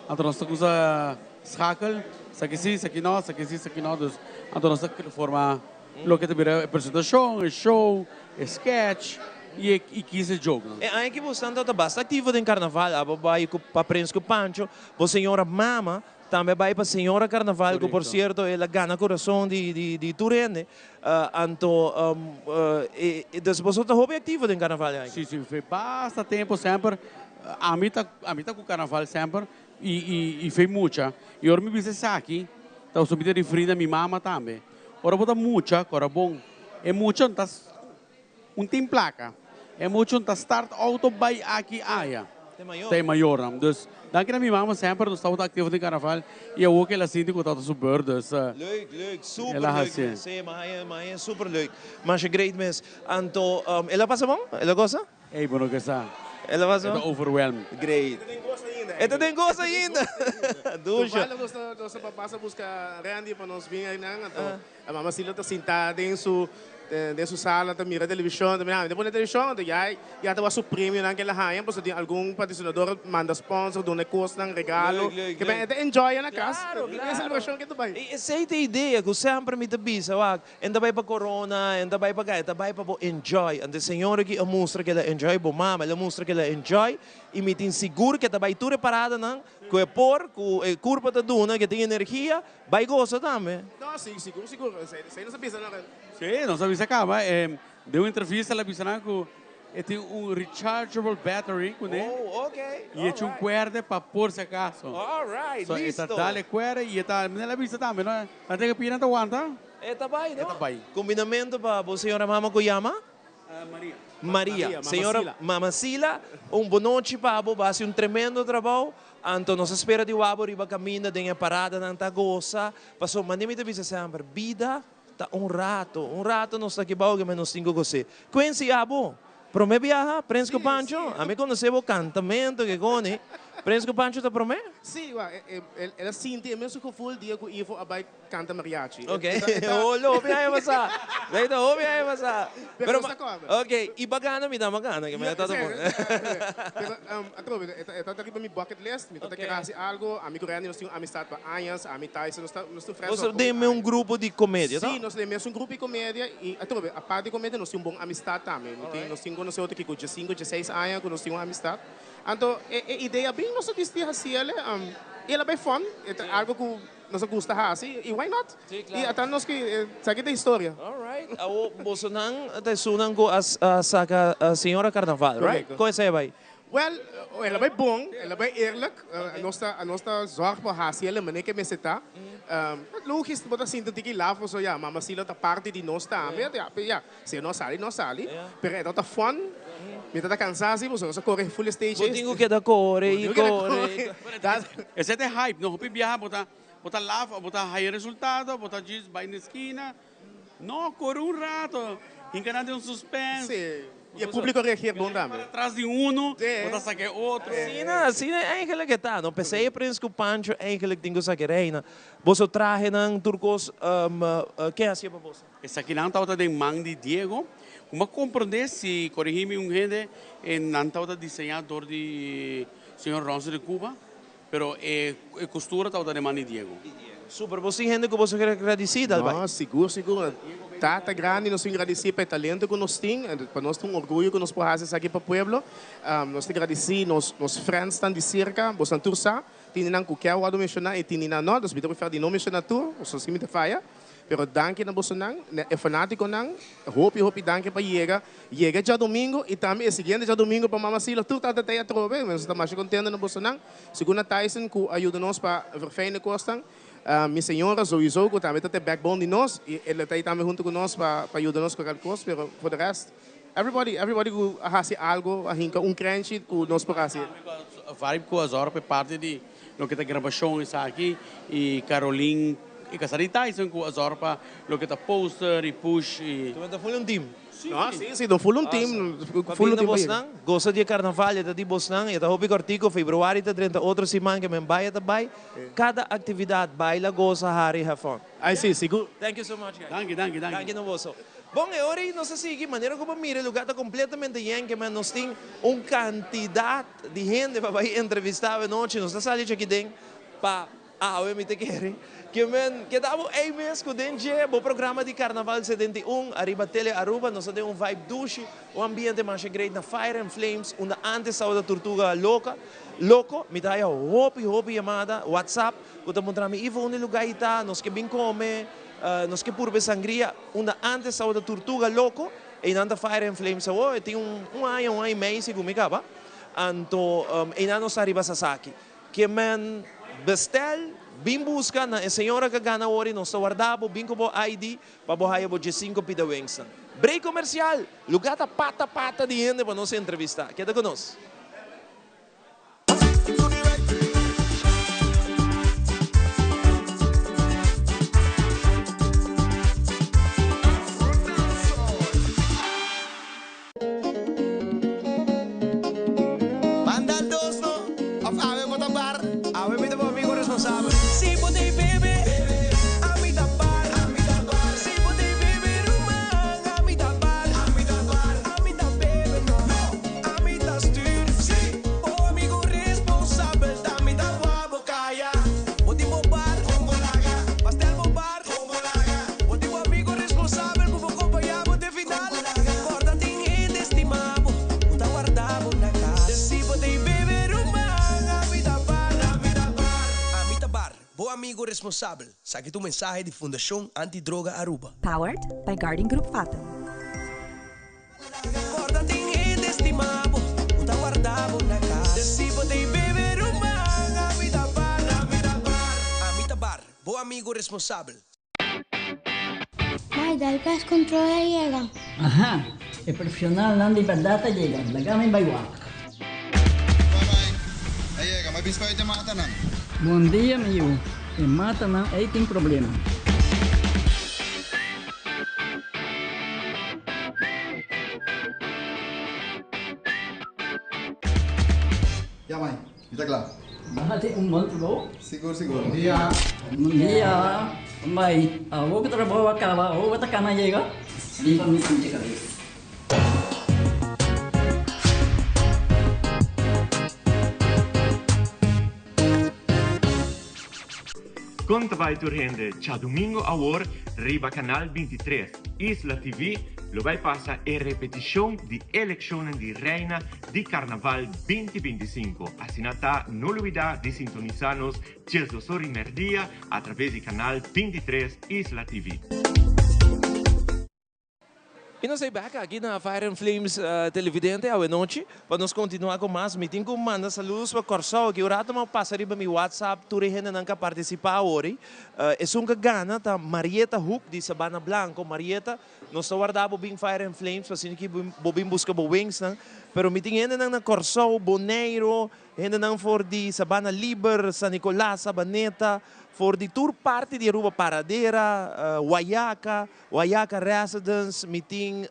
S10: Anto nos ta kusa schakel, esaki si, esaki no, esaki si, esaki no. Dus anto nos ta forma loke ta bira e presentashon, e show, e sketch i e i kis e jokenan.
S1: E aña ki bo stan tabata basta aktivo den karnaval, abo bai ku pa Prins ku Pancho, bo señora mama Tambe bai pa Señora Carnaval cu por cierto el a gana corazon di tur hende. Anto dus boso ta hopi activo den Carnaval e aña?
S10: Si, si, fe basta tempo semper ami ta ami ta cu Carnaval semper y y fe mucha y ora mi bisa esaki ta mi ta referi na mi mama tambe. Ora bo ta mucha cora bon e mucha no ta Un tin placa. E mucho ta start auto bay aki aya. Ta e mayornan. Dus danki na mi mama semper nos tabata activo den carnaval y awor cu el a sinti cu tabata su beurt dus
S1: Leuk, leuk, super
S10: el a
S1: leuk
S10: hacié.
S1: mes. Sí, m'a haña super leuk. Masha great mes. Anto el a pasa bon? El a goza?
S10: Ey, bo no ke sa.
S1: El a pasa
S10: E ta
S1: bon?
S10: overwhelmed.
S1: Great. E ta den goza ainda. Dusha.
S11: Toevallig nos ta nos ta pasa busca Randy pa nos bin einan anto A mama Silo ta sintá den su den su sala ta mira televishon, ta mira, mi ta pone televishon, anto ya ya ta wak su premionan ke el a haña, pasobra tin algun patrosinador manda sponsor, duna e kosnan, regalo,
S1: Leuk, leuk,
S11: ke ben
S1: leuk.
S11: e ta enjoy na kas,
S1: Claro,
S11: e
S1: claro.
S11: selebrashon ke ta bai.
S1: I esei ta e idea ku semper mi ta bisa, wak, en ta bai pa korona, en ta bai pa kai, e ta bai pa bo enjoy. Anto e señora aki a mustra ke el a enjoy bo mama, el a mustra ke el a enjoy, i mi tin sigur ke ta bai tur e paradanan ku e por, ku e kurpa ta duna, ke tin energia, Bai gosa tambe.
S11: No, si, sigur, sigur. Esei nos a bisa nan.
S10: Sí, nos a bisa caba. Den un entrevista el a bisa nan cu e tin un rechargeable battery cune.
S1: Oh, ok.
S10: Y e un cuerde pa por si acaso.
S1: All right,
S10: So,
S1: listo.
S10: e ta dal e cuerde y e ta, el a bisa tambe, no? Nan tin que pida nan ta wanta.
S1: E ta bai, no?
S10: E ta bai.
S1: Combinamento pa bo señora mama cu yama?
S10: Maria.
S1: Maria.
S11: Maria,
S1: Señora
S11: Mama Sila.
S1: Mama Sila, un bonochi pa bo, bo a haci un tremendo trabou. Anto nos a spera di wak bo riba caminda den e paradanan ta goza. Pasobra mane mi ta bisa semper, bida ta un rato. Un rato nos ta aki bao keme nos tin cu goz'é. Quincy, abo, prome biaha, Prins cu Pancho? Ami conoce bo cantamento ke coni. Prins cu Pancho ta prome?
S11: Sí, wak, el a sinti e mesun gevoel dia cu Ivo a bai Canta mariachi.
S1: Ok, oh, hopi aña pasá. Lei ta hopi aña pasá.
S11: Pero nos ta corda.
S1: Ok, i bacana mi ta bacana, que mi ta ta bon.
S11: Pero atrobe, e ta riba mi bucket list, mi ta ta kere hasi algo. Ami ku Randy nos tin un amistad pa añas, ami Tyson nos ta nos ta friends.
S1: Boso den un grupo di comedia, ta?
S11: Sí, nos den mes un grupo di comedia i atrobe, apart di comedia nos tin un bon amistad tambe. Nos tin conoce otro kiko diesinco, dieseis aña ku nos tin un amistad. Anto e idea bin nos a disti hasi el i el a bai fun, e ta algo ku Nos a gusta hasi y why not?
S1: Sí, claro.
S11: Y ata nos ki sa ki ta historia.
S1: All right. Awo bosonan ta esunnan cu a saca Señora Carnaval, right?
S11: Correcto.
S1: Con esey a bay?
S11: Well, el a bay bon, el a bay eerlijk. Nos ta nos ta zorg pa hasi el e manera ke mester ta. Logis bo ta sinti un tiki laf pasobra ya Mama Sila ta parti di nos tambe. Ya, ya, si e no sali, no sali. Pero e tabata fun. Mi ta ta cansa si pasobra nos a core full stage.
S1: Bo tin cu keda core y core.
S10: Esei ta e hype, no? Hopi biaha bo ta bo ta laf of bo ta haya resultado, bo ta djis bai na eskina. No, kore un rato, hinka nan den un suspense.
S11: Sí, y e publico a reageer bon tambe.
S10: Para tras di uno, bo ta saka e otro.
S1: Asina, asina eigenlijk e ta, no? P'esei e Prins ku Pancho eigenlijk tin ku saka e reina. Boso trahenan tur kos, ken hasié pa boso?
S10: Esakinan tabata den man di Diego. Ku bo a komprendé si, korigí mi un hende, e nan tabata diseñá dor di Señor Ronce de Cuba, pero e costura tabata den man di Diego.
S1: Super, bo tin hende cu boso kier agradeci Dalbay?
S11: No, sigur, sigur. Tata grandi nos tin gradeci pa e talento cu nos tin. Pa nos ta un orguyo cu nos por haci esaki pa pueblo. Nos ta gradeci nos friendsnan di cerca, bosnan tur sa. Tin nan ku ke wòrdu menshoná i tin nan no, dus mi ta preferá di no menshoná tur, pasobra si mi ta faya. Pero danki na bosonan, na e fanátikonan, hopi hopi danki pa yega, yega djadumingu i tambe e siguiente djadumingu pa Mama Sila tur tabata tei atrobe. Nos ta masha kontento na bosonan. Segun na Tyson ku a yuda nos pa verfijn e kosnan. Mi señora souiso ku tambe ta te backbone di nos i el ta ei tambe huntu ku nos pa pa yuda nos ku kal kos, pero for de rest everybody everybody ku a hasi algo a hinka un krenchi ku nos por hasi.
S10: Vibe ku a zòrg pa e parti di loke ta grabashon esaki i Caroline e kasá di Tyson ku a zòrg pa loke ta poster i push i.
S1: Tabata full un team.
S11: No, si, si, no full un team, full un
S1: Pabien na
S11: team pa yega.
S1: bosnan, gosa di e carnaval, e ta di bosnan, e ta hopi cortico, februari ta drenta otro siman ke men bai e ta bai, cada actividad, baila, gosa, hari, have fun.
S11: Ay si, sigur.
S1: Thank you so much guys.
S10: Danki, danki, danki.
S1: Danki na boso. Bon, e ora ei nos a sigui, manera ku bo mira e lugar ta completamente yen, ke men nos tin un cantidad di hende pa bai entrevista awe nochi, nos ta sali djaki den pa Awe mi ta kere ke men keda bo ei mes ku den dje bo programa di Carnaval 71 ariba Tele Aruba. Nos a den un vibe dushi, un ambiente masha great na Fire and Flames unda antes tabata Tortuga Loca, Loco. Mi ta haya hopi hopi yamada WhatsApp ku ta puntra mi Ivo unda e luga ei ta, nos ke bin kome, nos ke purba e sangria. Unda antes tabata Tortuga Loco, einan ta Fire and Flames awor. E tin un un aña, un aña i mei segun mi kaba. Anto einan nos ta riba Sasaki. Ke men bestel, bin buska na e señora ka gana ori, nos ta warda bo, bin ku bo ID pa bo haya bo diesinko pida wensnan. Break komersial! Lugá ta pata pata di hende pa nos entrevistá. Keda ku nos.
S4: Manda dos no, of awe bo ta bar. Awe mi ta bo amigo responsabel. Si bo t'ey bebe, ami ta bar. Si bo t'ey bebe ruman, ami ta bar. Ami ta bebe no, ami ta stuur. Bo amigo responsabel ta mi ta wou bo caya. Bo tin bo bar, pastel bo bar. Bo tin bo amigo responsabel cu bo compaña bo te final. Corda tin hende stima bo cu ta warda bo na cas. Si bo tin bebe ruman, ami ta bar.
S12: Ami ta bar, bo amigo responsabel. Saki ta un mensahe di Fundacion Anti Droga Aruba.
S13: Powered by Guarding Group Fatum.
S12: Corda tin hende stima bo cu ta warda bo na cas.
S4: Si bo tin bebe ruman, ami ta bar.
S12: Ami ta bar, bo amigo responsabel.
S7: Mai, dal pest control a yega.
S14: Aha, e profesionalnan di berdad a yega, laga mi bai wak.
S15: A yega, ma biscoit e matanan.
S14: Bon dia mi yu, e matanan ei tin problema.
S15: Ya mai, mi ta kla.
S14: Nan tin un bon trabou.
S15: Sigur sigur. Bon dia.
S14: Bon dia. Mai, awor ku trabou a kaba, awor bo ta kana yega? Lipa mi sinti kabes.
S16: Kon ta bai tur hende? Djadumingo awor riba Kanal 23 Isla TV lo bai pasa e repetishon di elekshonnan di Reina di Carnaval 2025. Asina ta, no lubida di sintonisa nos diesdos or y merdia a traves di Canal 23 Isla TV.
S1: Y nos ta bek aki na Fire and Flames Televidente awe nochi pa nos continua cu mas. Mi tin cu manda saludos pa Corsou aki. Un rato mi a pasa riba mi WhatsApp tur e hendenan cu a participa awor. Esun cu a gana ta Marieta Hoek di Sabana Blanco. Marieta, Nos ta warda bo bin Fire and Flames pa asina ki bo bin buska bo wingsnan. Pero mi tin hendenan na Kòrsou, Boneiru, hendenan for di Sabana Liber, San Nicolas, Sabaneta, for di tur parti di Aruba, Paradera, Wayaca, Wayaca Residence, mi tin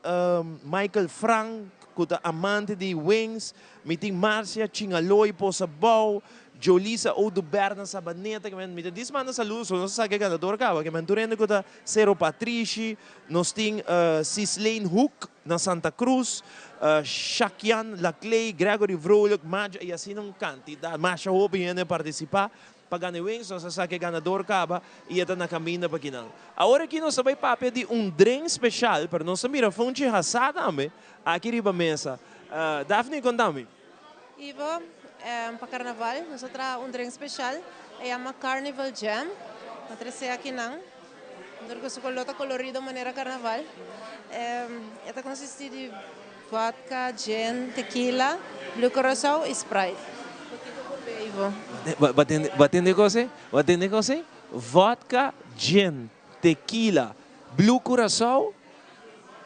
S1: Michael Frank ku ta amante di wings, Mi tin Marcia Chingaloi Posabou, Jolisa Oduber na Sabaneta, ke men mi ta dis manda saludo so nos a sa ke ganador kaba, ke men tur hende ku ta Cerro Patrishi, nos tin Cislane Hoek na Santa Cruz, Shakian Laclay, Gregory Vrolijk, Madja y asina un cantidad, masha hopi hende a participa pa gana e wings, nos a sa ke ganador kaba y e ta na caminda pa kinan. Awor aki nos ta bay papia di un drink special, pero nos ta mira funchi hasa tambe aki riba mesa. Daphne, konta mi.
S2: Ivo, pa carnaval nos a traha un drink special e yama Carnival Jam. Nos a trece akinan dor cu su color ta colorido manera carnaval. E ta consisti di vodka, gin, tequila, blue curacao y Sprite. Bo tin cu por beibo.
S1: Bo tende bo tende cos ey? Bo tende cos ey? Vodka, gin, tequila, blue curacao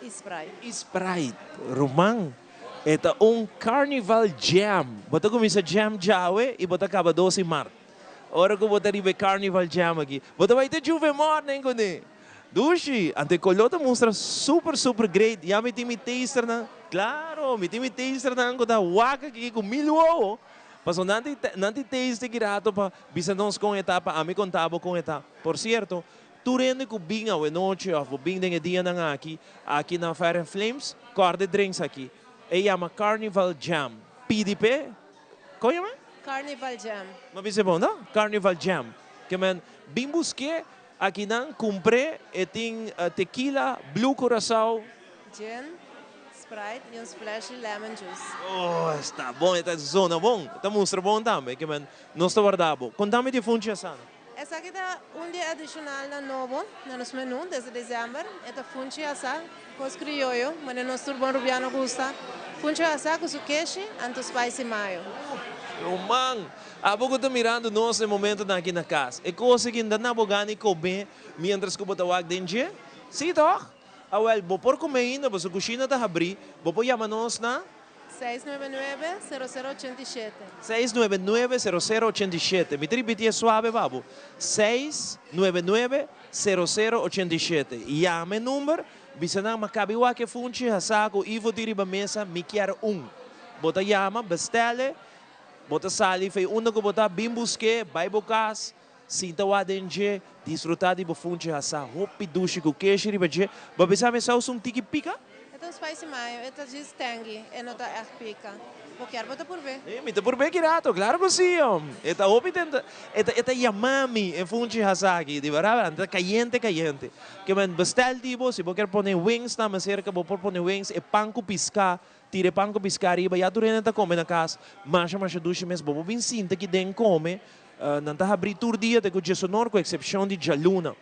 S2: Y Sprite.
S1: Y Sprite. Ruman, e ta un Carnival Jam. Bo ta cuminsa jam djawe y bo ta caba dos y mart. Ora cu bo ta riba e Carnival Jam aki, bo ta bay te Juve Morning cune. Dushi, anto e color ta mustra super super great. Ya mi tin mi tasternan, claro, mi tin mi tasternan cu ta wak aki cu mil wowo. Pasobra nan tin nan tin taste aki rato pa bisa nos con e ta, pa ami conta bo con e ta. Por cierto, Tur hende ku bin awenochi òf bo bin den e dianan aki, aki na Fire and Flames, kòrda e drinks aki. E yama Carnival Jam. Pidi p'e, kon yama?
S2: Carnival Jam.
S1: M'a bisa e bon, no? Carnival Jam. Ke men bin busk'é akinan, kumpr'é, e tin tequila, Blue Curacao.
S2: Gin, Sprite i un splash di lemon juice.
S1: Oh, esta bon, e ta zona bon, e ta mustra bon tambe. Ke men nos ta warda bo. Kontami di e funchi asana.
S2: Esaki ta un di e adishonalnan nobo na nos menu desde december. E ta funchi asá, kos krioyo, manera nos tur bon rubiano gusta. Funchi asá ku su keshi anto spicy mayo.
S1: Ruman, abo ku ta mirando nos na e momentonan aki na kas, e kos aki no ta na bo gana i kome mientras ku bo ta wak den dje? Sí tòg? Awèl, bo por kome ainda, pasobra kushina ta habrí. Bo por yama nos na.
S2: 699, 0087.
S1: 699, 0087. Mi ta ripiti e suave pa bo. 699, 0087. Yama e number, bisa nan, Ma kabi wak e funchi hasá ku Ivo tin riba mesa, mi kier un. Bo ta yama, bestel e, bo ta sali fei unda ku bo ta, bin busk'é, bai bo kas, sinta wak den dje, disfrutá di bo funchi hasá hopi dushi ku keshi riba dje. Bo a bisa mi esei un tiki pika?
S2: E ta un spicy mayo, e ta djis tangy, e no ta echt pica. Bo kier bo ta purbe?
S1: E, mi ta purbe ki rato, claro cu si, hom. E ta hopi tenta, e ta, e ta yama mi, e funchi hasaki, di berdad, e ta cayente cayente. Ke men bestel di bo, si bo kier pone wings tambe cerca, bo por pone wings, e pan cu pisca, tira e pan cu pisca ariba, ya tur hende ta come na cas, masha masha dushi mes, bo por bin sinta aki den come, nan ta habri tur dia te cu djesonor, cu excepcion di djaluna.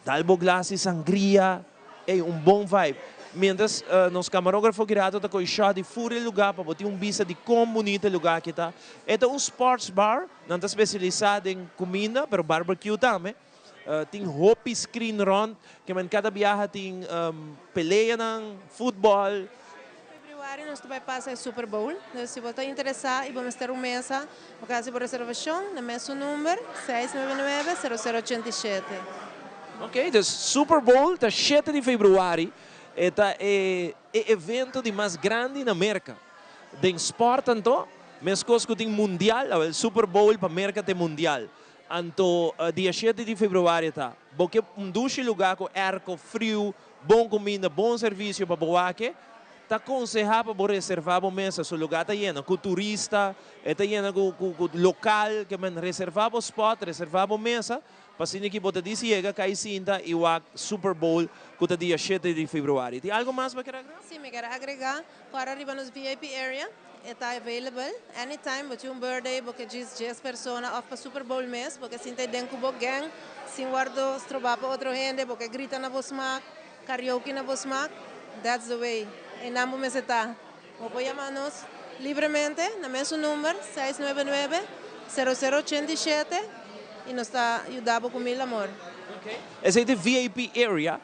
S1: Dal bo glas di sangria, ey, un bon vibe. Mientras nos camarógrafo Gerardo ta coge shot di fur e lugar pa bo tin un bista di con bunita e lugar aki ta. E ta un sports bar, nan ta specialisa den cuminda, pero barbecue tambe. Tin hopi screen rond, ke men cada biaha tin peleanan, futbol.
S2: Februari nos ta bai pasa e Super Bowl, dus si bo ta interesa y bo mester un mesa, bo ka hasi bo reservacion na mesun number, 699 0087.
S1: Ok, dus Super Bowl ta shete di februari, e ta e e evento di mas grandi na Merca. Den sport anto, mescos cu tin mundial, awel Super Bowl pa Merca ta e mundial. Anto dia shete di februari ta. Bo ke un dushi lugar cu airco, friu, Bon kuminda, bon servisio pa bo wak-e. Ta konsehá pa bo reservá bo mesa. Su lugá ta yena ku turista, e ta yena ku ku lokal. Ke men reservá bo spòt, reservá bo mesa, pa asina ki bo ta disi yega kai sinta i wak Super Bowl ku ta dia shete di februari. Tin algu mas bo kier agregá?
S2: Sí, mi kier agregá ku ora riba nos VIP area e ta available anytime bo tin un birthday, bo ke djis djes persona òf pa Super Bowl mes, bo ke sinta ei den ku bo gang sin wòrdu strobá pa otro hende, bo ke grita na bo smak, karaoke na bo smak, that's the way. Einan bo mester ta. Bo por yama nos libremente na mesun number, 699, 0087, i nos ta yuda bo ku mil amor.
S1: Esei ta e VIP area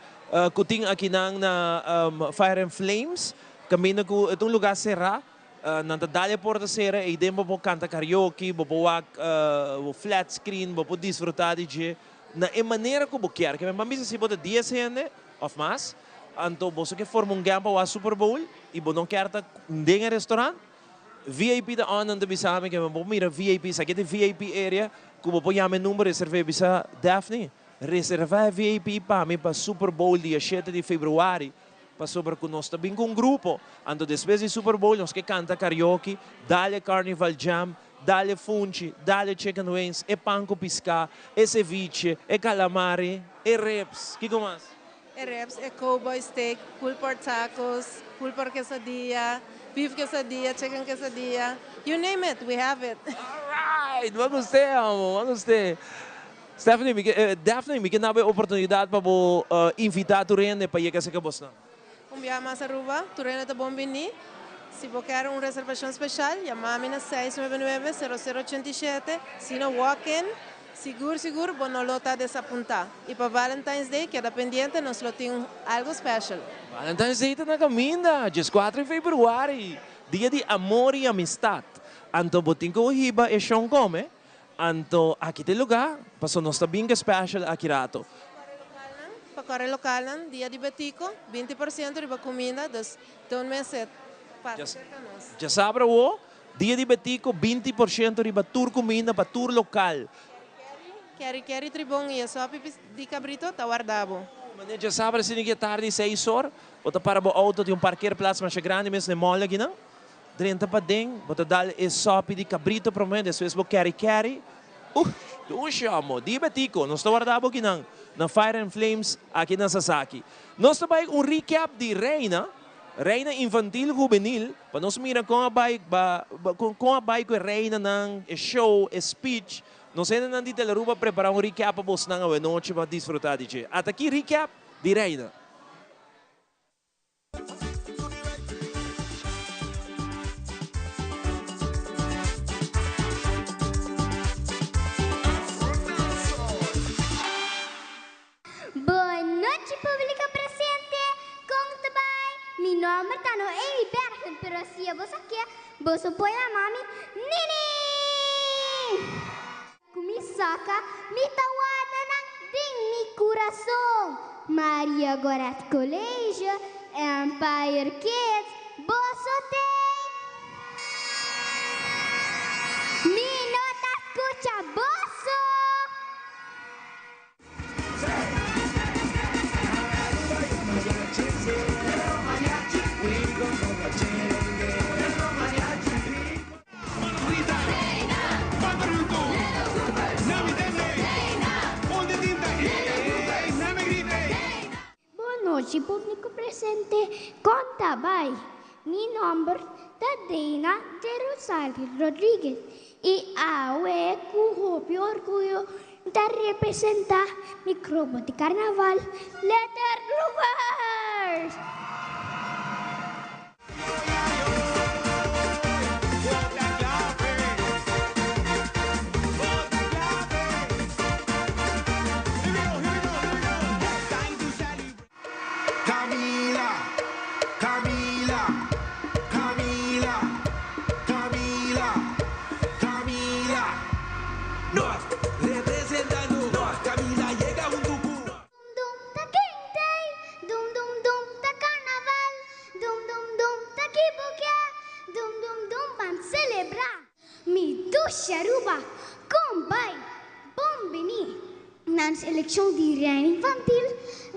S1: ku tin akinan na Fire and Flames. Caminda cu e ta un lugar cera, nan ta dal e porta cera ey den bo por canta karaoke, bo por wak bo flat screen, bo por disfruta di dje na e manera cu bo kier. Kimen ban bisa si bo ta dies hende of mas, anto boso ke forma un gang pa wak Super Bowl y bo no kier ta den e restaurant, VIP ta on, nan ta bisa mi kimen bo por mira VIP, esaki ta e VIP area cu bo por yama e number reserva y bisa Daphne, reserva e VIP pa mi pa Super Bowl dia shete di februari. Pasobra ku nos ta bin ku un grupo, anto despues di Super Bowl nos ke kanta karaoke, dale Carnival Jam, dale funchi, dale chicken wings, e pan ku piská, e ceviche, e calamari, e ribs. Kiko mas?
S2: E ribs, e cowboy steak, pulled pork tacos, pulled pork quesadilla, Beef quesadilla, chicken quesadilla, you name it, we have it.
S1: Alright, mi a gust'é amo, mi a gust'é. Stephanie, mi ke, Daphne, mi ke naba e oportunidat pa bo invitá tur hende pa yega serka bosnan.
S2: Un biaha mas Aruba, tur hende ta bon bini. Si bo kier un reservacion special, yama mi na seis nuebe nuebe, sero sero ochenta i shete. Si no walk in, sigur sigur bo no lo ta desapunta. Y pa Valentine's Day, keda pendiente, nos lo tin algo special.
S1: Valentine's Day ta na caminda, dieskuater di februari, dia di amor y amistad. Anto bo tin cu hiba e shon come, Anto aki ta e lugá, pasobra nos ta bin ku e special aki rato.
S2: Pa kore lokalnan, dia di Betico, 20% riba kuminda, dus don't miss it. Pasa serka nos.
S1: Djasabra awo, dia di Betico, 20% riba tur kuminda pa tur lokal.
S2: Keri keri tribon i e sopi di kabrito ta warda bo.
S1: Manera djasabra asina ki e tardi seis or, bo ta para bo outo tin un parkeerplaats masha grandi mes na e mall akinan. Drenta paden, bo ta dal e sopi di cabrito prome, despues bo keri keri. Uh! Dushi amo! Di Betico, nos ta warda bo kinan na Fire and Flames aki na Sasaki. Nos ta bai un recap di Reina, Reina Infantil Juvenil, pa nos mira con a bai ba con a bai cu e reinanan, e show, e speech. Nos hendenan di Telearuba a prepara un recap pa bosnan awenochi pa disfruta di dje. Ata aki recap di Reina.
S17: Bon nochi publico presente, con ta bay? Mi nomber ta Noemi Bergen, pero si abo sa ke, boso por yama mi Nini! Ku mi saka mi ta warda nan den mi kurason. Maria Goret College, Empire Kids, boso tei? Mi no ta skucha boso! Bon nochi publico presente, con ta bay? Mi nomber ta Deina de Rosario Rodriguez y awe cu hopi orguyo mi ta representa mi grupo di carnaval Letter Groovers!
S5: Camila, Camila, Camila, Camila, Camila. Nos representando nos Camila yega huntu ku nos.
S17: Dum dum ta kentei, dum dum dum ta carnaval, dum dum dum ta kibukia, dum dum dum ban celebra. Mi dushi Aruba, kon bai, bon bini na nos eleccion di Reina Infantil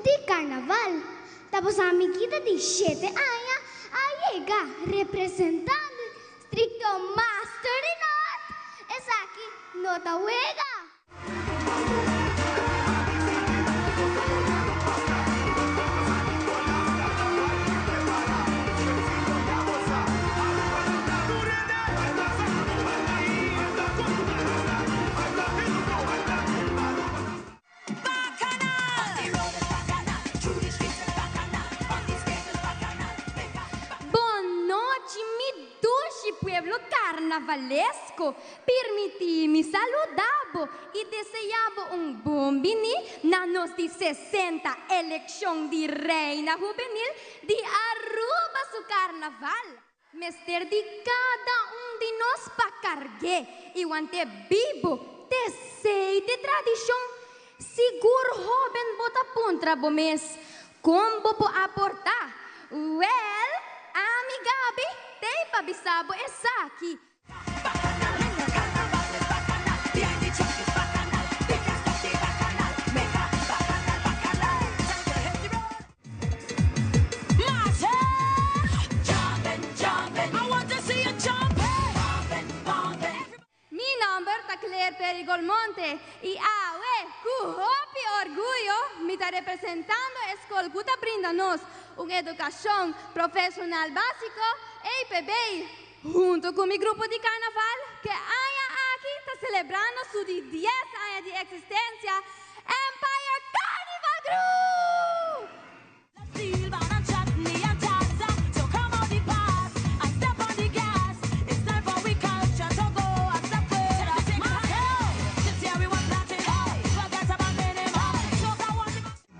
S17: di Carnaval. Ta boso amiguita di shete aña a yega representando districto Master di Noord. Esaki no ta wega!
S18: Bon nochi mi dushi pueblo carnavalesco, pirmiti mi saluda bo y desea bo un bon bini na nos di 60 eleccion di Reina Juvenil di Aruba su Carnaval. Mester di cada un di nos pa cargu'é y want'é bibo t'esey t'e tradicion. Sigur hoben bo ta puntra bo mes, con bo por aporta? Wel, ami Gaby t'ey pa bisa bo esaki. Mi nomber ta Claire Perigolmonte y awe cu hopi orguyo mi ta representando e scol cu ta brinda nos un educacion profesional basico. EPB, hunto cu mi grupo di carnaval, cu aña aki ta celebrando su di 10 aña di existencia, Empire Carnival Group!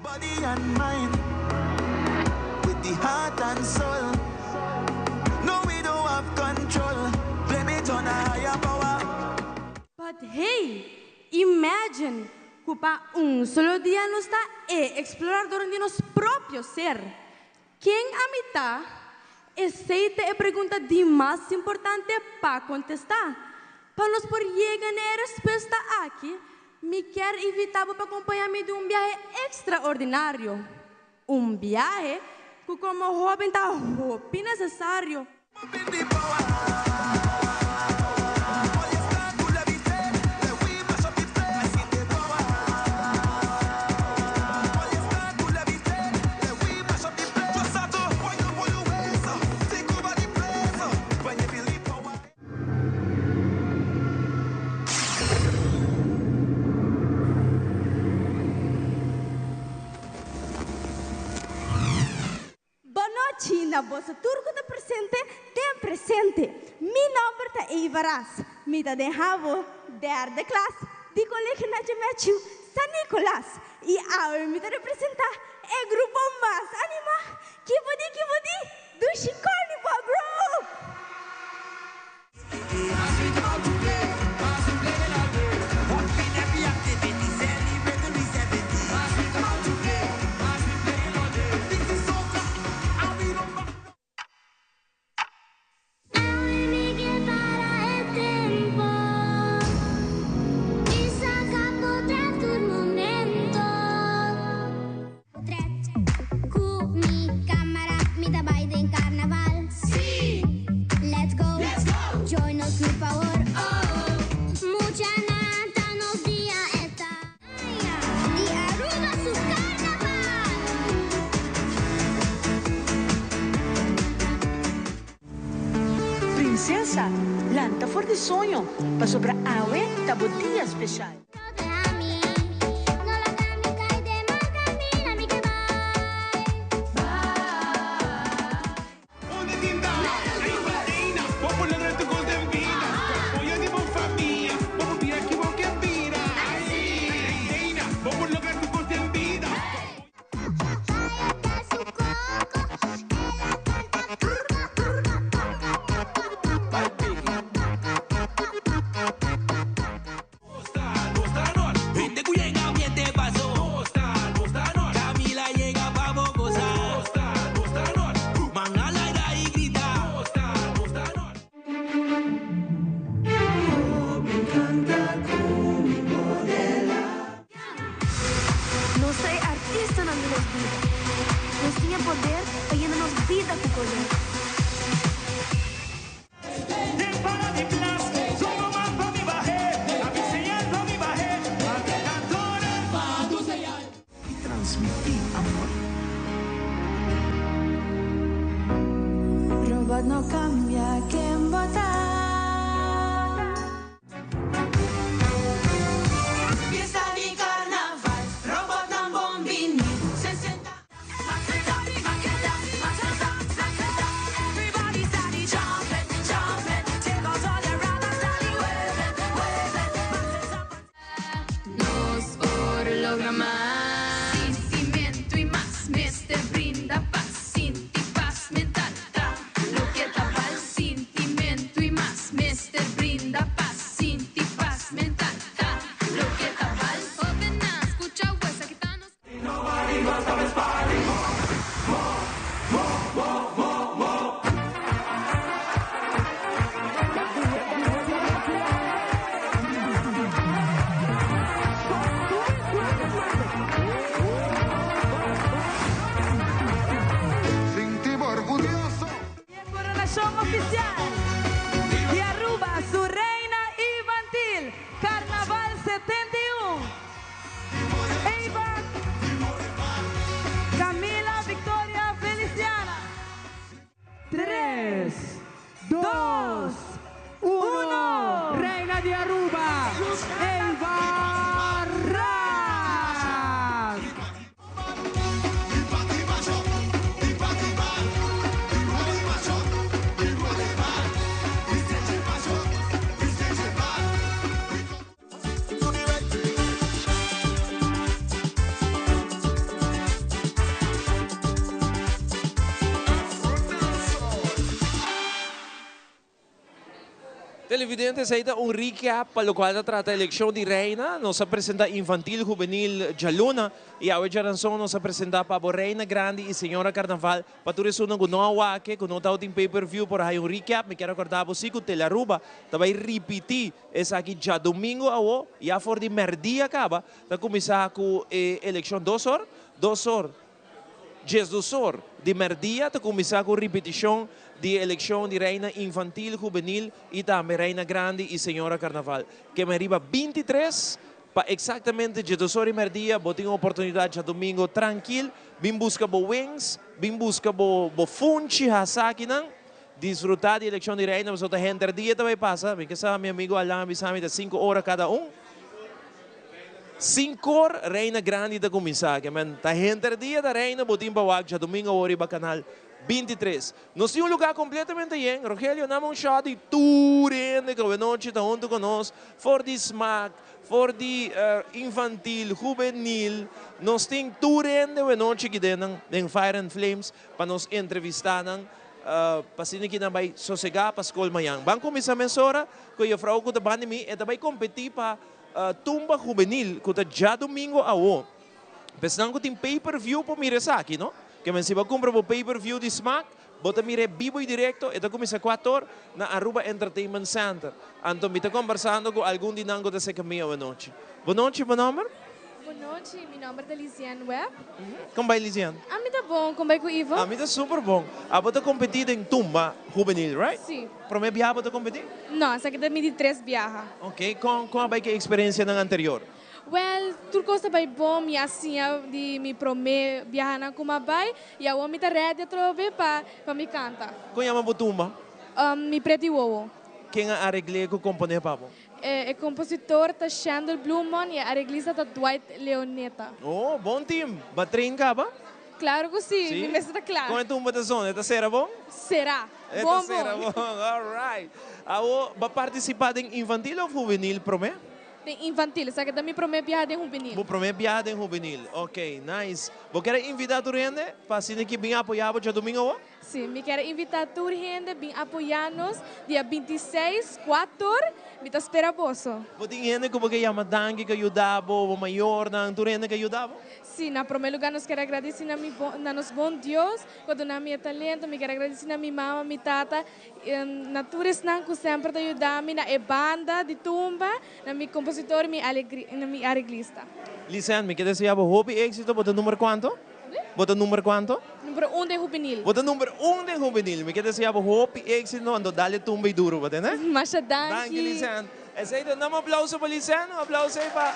S5: Body and mind, with the heart and soul. No, we don't have control. Blame it on a higher power.
S18: But hey, imagine cu pa un solo dia nos ta e explorador di nos propio ser. Ken ami ta? Esey ta e pregunta di mas importante pa contesta. Pa nos por yega na e respuesta aki, Mi kier invita bo pa compaña mi di un biahe extraordinario. Un biahe cu como hoben ta hopi necesario.
S19: Bon nochi na boso tur ku ta presente den presente. Mi nòmber ta Eva Ras. Mi ta den havo derde klas di Colegio Najemechu San Nicolas i awe mi ta representá e grupo mas animá Kibodi Kibodi Dushi Carnival Group!
S17: Cu mi camara mi ta bay den carnaval. Si! Let's go! Let's go! Join nos mi favor. Oh! Mucha nan ta nos dia esta. Aña di Aruba su carnaval!
S20: Princesa, lanta for di soño, pasobra awe ta bo dia special.
S21: 2, 1. Reina di Aruba, Eva Ras!
S1: Televidentes, ahí ta un recap pa locual ta trata eleccion di Reina. Nos a presenta Infantil Juvenil djaluna y awe djaranson nos a presenta pa bo Reina Grandi y Señora Carnaval. Pa tur esunnan ku no a wak e, ku no tabatin pay per view por haya un recap, mi kier acorda bo si ku Telearuba ta bay ripiti esaki djadomingo awo, ya for di merdia caba, ta cuminsa cu e eleccion dos or, dos or, diesdos or di merdia ta cuminsa cu ripeticion di e eleccion di Reina Infantil, Juvenil y tambe Reina Grandi y Señora Carnaval. Keme riba 23 Pa exactamente djedos ora y merdia bo tin oportunidad djadomingo trankil bin busca bo wings, bin busca bo bo funchi hasakinan, disfruta di eleccion di Reina pasobra ta henter dia ta bay pasa, mi ke sa mi amigo Alan a bisa mi ta cinco ora cada un, cincor Reina grandi ta cuminsa, ke men ta henter dia ta Reina bo tin pa wak djadomingo awor riba canal 23. Nos tin un lugá kompletamente yen. Rogelio, name un shot di tur hende ku awenochi ta huntu ku nos, for di smak, for di infantil, hubenil. Nos tin tur hende awenochi aki den nan, den Fire and Flames, pa nos entrevistá nan, pa asina ki nan bai sosegá pa skol mañan. Ban kuminsá mesora ku e jufrou ku ta banda di mi, e ta bai kompetí pa tumba hubenil ku ta djadumingu awo. Esnan ku tin pay per view por mira esaki, no? Ke men si bo a kumpra bo pay per view di Smaak, bo ta mir'é bibo i direkto, e ta kuminsá kuator na Aruba Entertainment Center. Anto mi ta kombersando ku algun di nan ku ta seka mi awanochi. Bo nochi, bo nòmber?
S22: Bo nochi, mi nòmber ta Liziane Webb.
S1: Kon bai Liziane?
S22: Ami ta bon, kon bai ku Ivo?
S1: Ami ta super bon. Abo ta kompetí den tumba hubenil, right?
S22: Si.
S1: Promé biaha bo ta kompetí?
S22: No, esaki ta mi di tres biaha.
S1: Ok, kon kon a bai ku e eksperensianan anterior?
S22: Wèl, tur kos ta bai bon, mi a siña di mi promé biahanan ku mi a bai i awor mi ta rèdi atrobe pa pa mi kanta.
S1: Kon yama bo tumba?
S22: Mi Preti Wowo.
S1: Ken a aregl'é ku komponé pa bo?
S22: E kompositor ta Shandel Bloemon i e areglista ta Dwight Leoneta.
S1: Oh, bon team! Bo a train kaba?
S22: Klaro ku si, mi mester ta kla.
S1: Kon e tumba ta zona? E ta sera bon?
S22: Será.
S1: E ta
S22: Bon,
S1: sera
S22: bon.
S1: bon, alright. Awor, bo a partisipá den infantil òf hubenil promé?
S22: Den infantil, esaki ta mi prome biaha den hubenil.
S1: Bo prome biaha den hubenil, ok, nice. Bo kier a invita tur hende pa asina ki bin apoya bo djadomingo awo?
S22: Si, mi kier a invita tur hende bin apoya nos dia 26, kuator, mi ta spera boso.
S1: Bo tin hende ku bo ke yama danki ku a yuda bo, bo mayornan, tur hende ku a yuda bo?
S22: Si, na prome lugar nos kier a gradisi na mi bon, na nos bon Dios ku a duna mi e talento, mi kier a gradisi na mi mama, mi tata, Na tur esnan ku semper ta yuda mi na e banda di tumba, na mi kompositor i na mi areglista.
S1: Lisanne, mi ke desea bo hopi éksito. Bo ta number kuantu? Bo ta number kuantu?
S22: Number un den hubenil.
S1: Bo ta number un den hubenil. Mi ke desea bo hopi éksito, anto dale tumba i duru, bo tende?
S22: Masha danki.
S1: Danki, Lisanne. Esei ta un aplauso pa Lisanne, un aplauso ei pa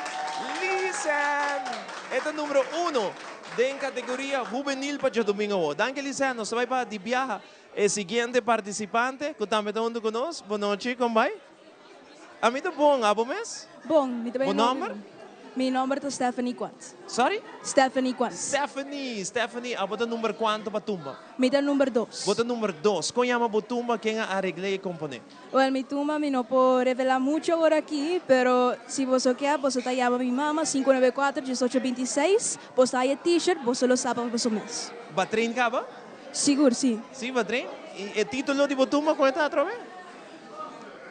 S1: Lisanne. E ta numero uno den kategoria hubenil pa djadumingu awor. Danki, Lisanne. Nos ta bai pa di biaha. E siguiente participante cu tambe ta hunto cu nos, bo nochi, con bay? Ami ta bon, abo mes?
S23: Bon, mi ta bay
S1: Bo nomber?
S23: Mi nomber ta Stephanie Quant.
S1: Sorry?
S23: Stephanie Quant.
S1: Stephanie, Stephanie, abo ta number cuanto pa tumba?
S23: Mi ta number dos.
S1: Bo ta number dos. Con yama bo tumba, ken a aregle y compone?
S23: Well, mi tumba mi no por revela mucho awor aki, pero si boso ke, boso ta yama mi mama, 594 18 26, boso ta haya t-shirt, boso lo sa pa boso mes.
S1: Ba train caba?
S23: Sigur, si.
S1: Si, ba train? Y e titulo di bo tumba con e ta atrobe?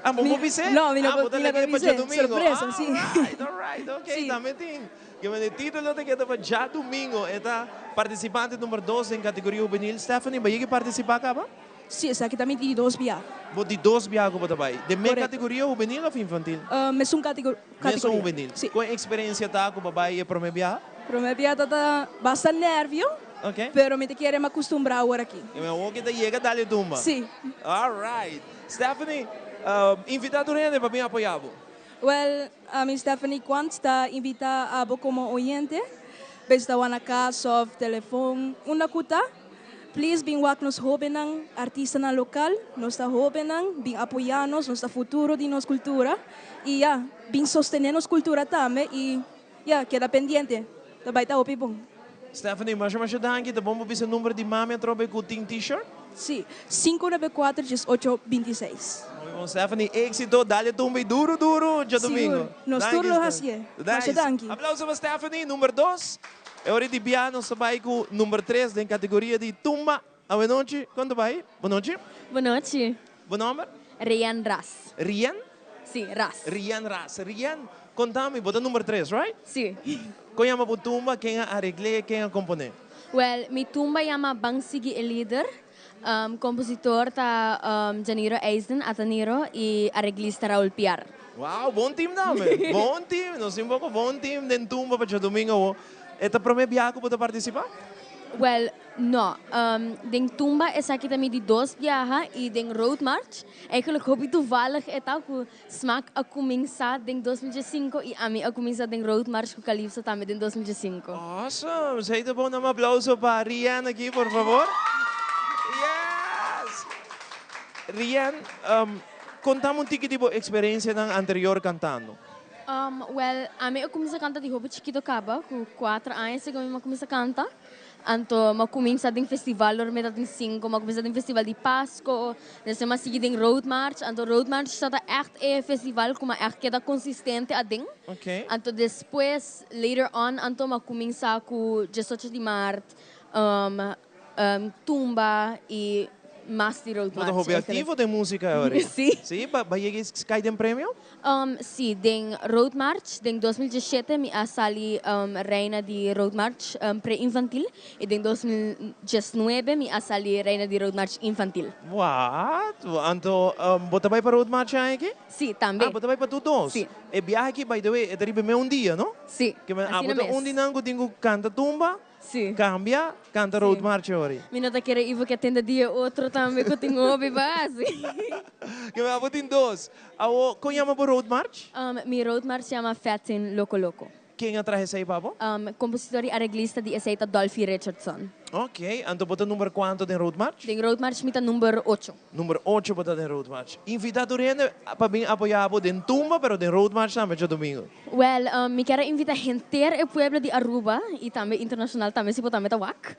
S1: Ah, bo por bis'é?
S23: No, mi no
S1: Ah,
S23: por,
S1: bo ta
S23: mi no
S1: lag'é
S23: por
S1: pa
S23: bis'é.
S1: djadumingo.
S23: Sorpresa, si.
S1: Alright, alright, ok,
S23: Si.
S1: tambe tin. Ke men e titulo ta keda pa djadumingo. E ta participante number dos den categoria hubenil. Stephanie, ba yega participa caba?
S23: Si, esaki ta mi di dos bia.
S1: Bo di dos bia ku bo ta bai. Den mes
S23: Korekto.
S1: kategoria hubenil òf infantil?
S23: Mesun kategoria.
S1: Mesun hubenil.
S23: Si.
S1: Kon eksperensia ta ku bo bai e promé biaha?
S23: Promé bia ta ta basta nèrvio.
S1: Ok.
S23: Pero mi ta kere mi akustumbrá awor aki.
S1: I mi awor ki ta yega dal e tumba.
S23: Si.
S1: Alright. Stephanie, invitá tur hende pa bin apoyá bo.
S23: Wèl, ami Stephanie Quant ta invitá abo komo oyente, bes ta wak na kas òf telefon, unda ku ta. Please bin wak nos hobennan, artistanan local, nos ta hobennan, bin apoya nos, nos ta futuro di nos cultura y ya, bin sostene nos cultura tambe y ya, keda pendiente, ta bay ta hopi bon.
S1: Stephanie, masha masha danki, ta bon bo bisa number di mami atrobe cu tin t-shirt?
S23: Si, 594 18 26.
S1: Muy bon Stephanie, exito, dale tumba y duro duro djadomingo.
S23: Sigur, nos tur lo hacié. Masha danki.
S1: Aplauso pa Stephanie, number dos. E ora di bia nos ta bai ku number tres den kategoria di tumba. Awenochi, kon ta bai? Bonochi.
S3: Bonochi.
S1: Bo nomber?
S3: Rian Ras.
S1: Rian?
S3: Si, Ras.
S1: Rian Ras. Rian, konta mi, bo ta number tres, right?
S3: Si.
S1: Kon yama bo tumba, ken a aregl'é, ken a komponé?
S3: Wel, mi tumba yama Ban Sigui e Lider. Kompositor ta Janiro Eisden, Ataniro, i areglista Raul Piar.
S1: Wow, bon team tambe. Bon team. Nos tin poko bon team den tumba pa djadumingu awo. E ta prome biaha ku bo ta partisipá?
S3: Wel, no. Den tumba esaki ta mi di dos biaha i den Road March. Eigenlijk hopi toevallig e ta ku Smaak a kuminsá den 2005 i ami a kuminsá den Road March ku Calypso tambe den 2005.
S1: Awesome! Esei ta bon. Dame aplauso pa Rianne aki, por favor. Yes! Rianne, contame un tiki di bo experiencianan anterior cantando.
S3: Well, ami a cuminsa canta di hopi chikito caba, cu cuatro aña segun mi a cuminsa canta. Anto m'a cuminsa den festival ora mi ta tin cinco, m'a cuminsa den festival di Pasco, despues m'a sigui den Road March, anto Road March ta ta echt e festival cu m'a echt keda consistente aden. Anto despues, later on, anto m'a cuminsa cu diesocho di maart, tumba y mas di Road
S1: Bo ta
S3: March
S1: hopi
S3: eigenlijk.
S1: activo den musica ahora.
S3: Sí.
S1: Sí? Ba ba yega e cay den premio?
S3: Sí, den Road March den 2017 mi a sali reina di Road March pre-infantil y den 2019 mi a sali reina di Road March infantil.
S1: What? Anto bo ta bay pa Road March aña aki?
S3: Sí, tambe.
S1: Ah, bo ta bay pa tur dos?
S3: Sí.
S1: E biahe aki, by the way, e ta riba e mes un dia, no?
S3: Sí,
S1: Ke men
S3: asina
S1: abo ta
S3: mes.
S1: un di nan ku tin ku kanta tumba,
S3: Sí.
S1: kambia, kanta Road March ori.
S3: Mi no ta kere Ivo ke tende di e otro tambe ku tin hopi pa hasi.
S1: Ke men abo tin dos. Awo, kon yama bo Road March?
S3: Mi Road March yama Fatin Loko Loko.
S1: Ken a traha esei pa bo?
S3: Kompositor i areglista di esei ta Dolphy Richardson.
S1: Ok, anto bo ta number kuantu den Road March?
S3: Den Road March mi ta number ocho.
S1: Number ocho bo ta den Road March. Invita tur hende pa bin apoya bo den tumba pero den Road March tambe djadomingo.
S3: Wel, mi kier a invita henter e pueblo di Aruba y tambe internacional tambe si bo tambe ta wak,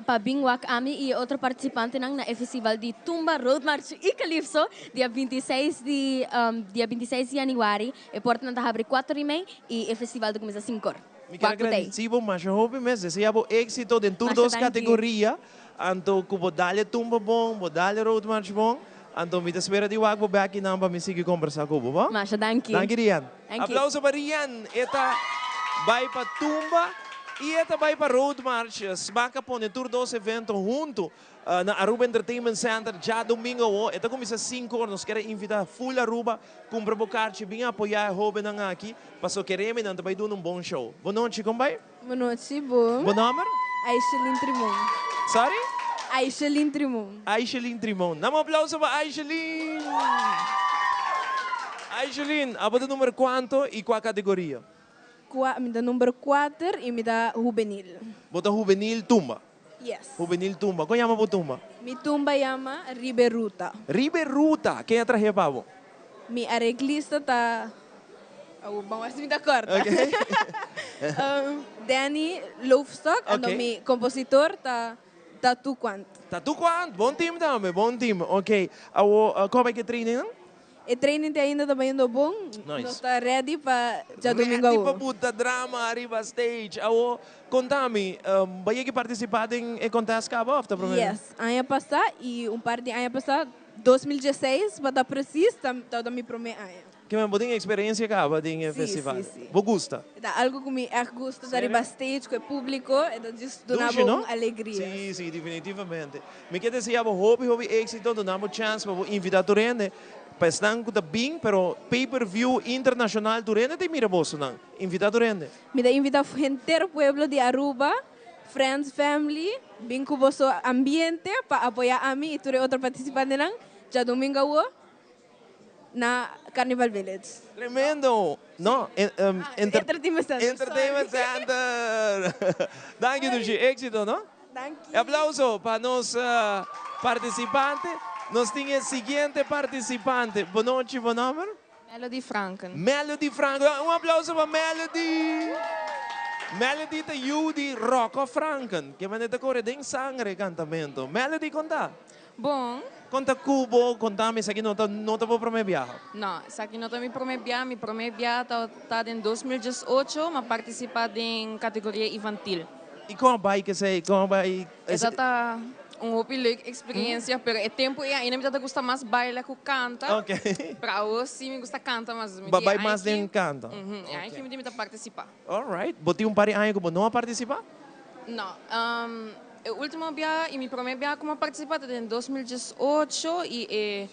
S3: pa bin wak ami y e otro participantenan na e festival di Tumba, Road March y Calypso dia 26 di dia 26 di januari. E portanan ta habri cuatro y mei y e festival ta cuminsa cinco or.
S1: Mi kier a
S3: Wak bo ta ey.
S1: gradeci bo masha hopi mes, desea bo exito den tur
S3: Masha
S1: dos
S3: danki.
S1: categoria. Anto ku bo dal e tumba bon, bo dal e road march bon, anto mi ta spera di wak bo bek kinan pa mi sigui kombersá ku bo, bo?
S3: Masha danki.
S1: Danki Rian.
S3: Danki.
S1: Aplauso pa Rian. E ta bai pa tumba i e ta bai pa road march. Smaak a pone tur dos evento huntu na Aruba Entertainment Center djadomingo awo. E ta kuminsá sinku or. Nos kier a invitá full Aruba kumpra bo karchi bin apoyá e hóbennan aki paso keremi nan ta bai duna un bon show. Bo nochi, kon bai?
S22: Bonochi, bo.
S1: Bo nomber?
S22: Aishelin Trimon.
S1: Sorry?
S22: Aishelin Trimon.
S1: Aishelin Trimon. Dame un aplauso pa Aishelin! Aishelin, abo ta number cuanto y cua categoria?
S22: Cua, mi ta number cuater y mi ta hubenil.
S1: Bo ta hubenil tumba?
S22: Yes.
S1: Hubenil tumba. Con yama bo tumba?
S22: Mi tumba yama Ribe Ruta.
S1: Ribe Ruta! Ken a trahe pa bo?
S22: Mi areglista ta, oh, bon wak si mi ta corda.
S1: Okay.
S22: Danny Loofstok, anto
S1: Okay.
S22: mi compositor ta Tatu Quant.
S1: Tatu Quant, bon team tambe, bon team. Ok, awo, con a bai cu e trainingnan?
S22: E training te ainda ta bayendo bon.
S1: Nice.
S22: Nos ta ready pa djadomingo
S1: Ready
S22: awo.
S1: pa buta drama ariba stage. Awo, conta mi, bo a yega participa den e contest caba of ta prome?
S22: Yes, aña pasa y un par di aña pasa 2016 pa ta precies ta tabata mi prome aña.
S1: Ke men bo tin experiencia caba den e
S22: Sí,
S1: festival?
S22: sí, sí.
S1: Bo gusta?
S22: E ta algo cu mi echt gusta ta riba stage cu e publico, e ta just duna
S1: Dushi,
S22: bo
S1: no?
S22: un alegria.
S1: Sí, sí, definitivamente. Mi ke desea bo hopi, hopi exito, duna bo chance pa bo invita tur hende, pa esnan cu ta bin, pero pay per view internacional tur hende ta mira bosonan. Invita tur hende.
S22: Mi ta invita henter pueblo di Aruba, friends, family, bin cu boso ambiente pa apoya ami y tur e otro participantenan djadomingo awo na Carnival Village.
S1: Tremendo! No,
S22: Entertainment Center, sorry.
S1: Entertainment Center! Danki Dushi, exito no?
S6: Danki.
S1: Aplauso pa nos participante. Nos tin e siguiente participante. Bon nochi, bo nomber?
S6: Melody Franken.
S1: Melody Franken. Un aplauso pa Melody. Melody ta yu di Rocco Franken. Ke manera ta kore den sangre e kantamento. Melody kon ta?
S6: Bon.
S1: Kon ta ku bo? Konta mi esaki no ta no ta bo prome biaha.
S6: No, esaki no ta mi prome biaha. Mi prome biaha ta den 2018. Mi a partisipa den kategoria infantil.
S1: I kon a bai kesei? Kon a bai?
S6: Esa ta un hopi leuk experiencia, pero e tempo ei ainda mi ta gusta mas baila cu canta. Pero awor si mi gusta canta mas.
S1: Bo bai mas den canta?
S6: Mhm, e aña aki mi ta participa.
S1: Alright. Bo tin un par di aña cu bo no a participa?
S6: No. E ultimo biaha y mi prome biaha cu mi a participa ta den 2018 y e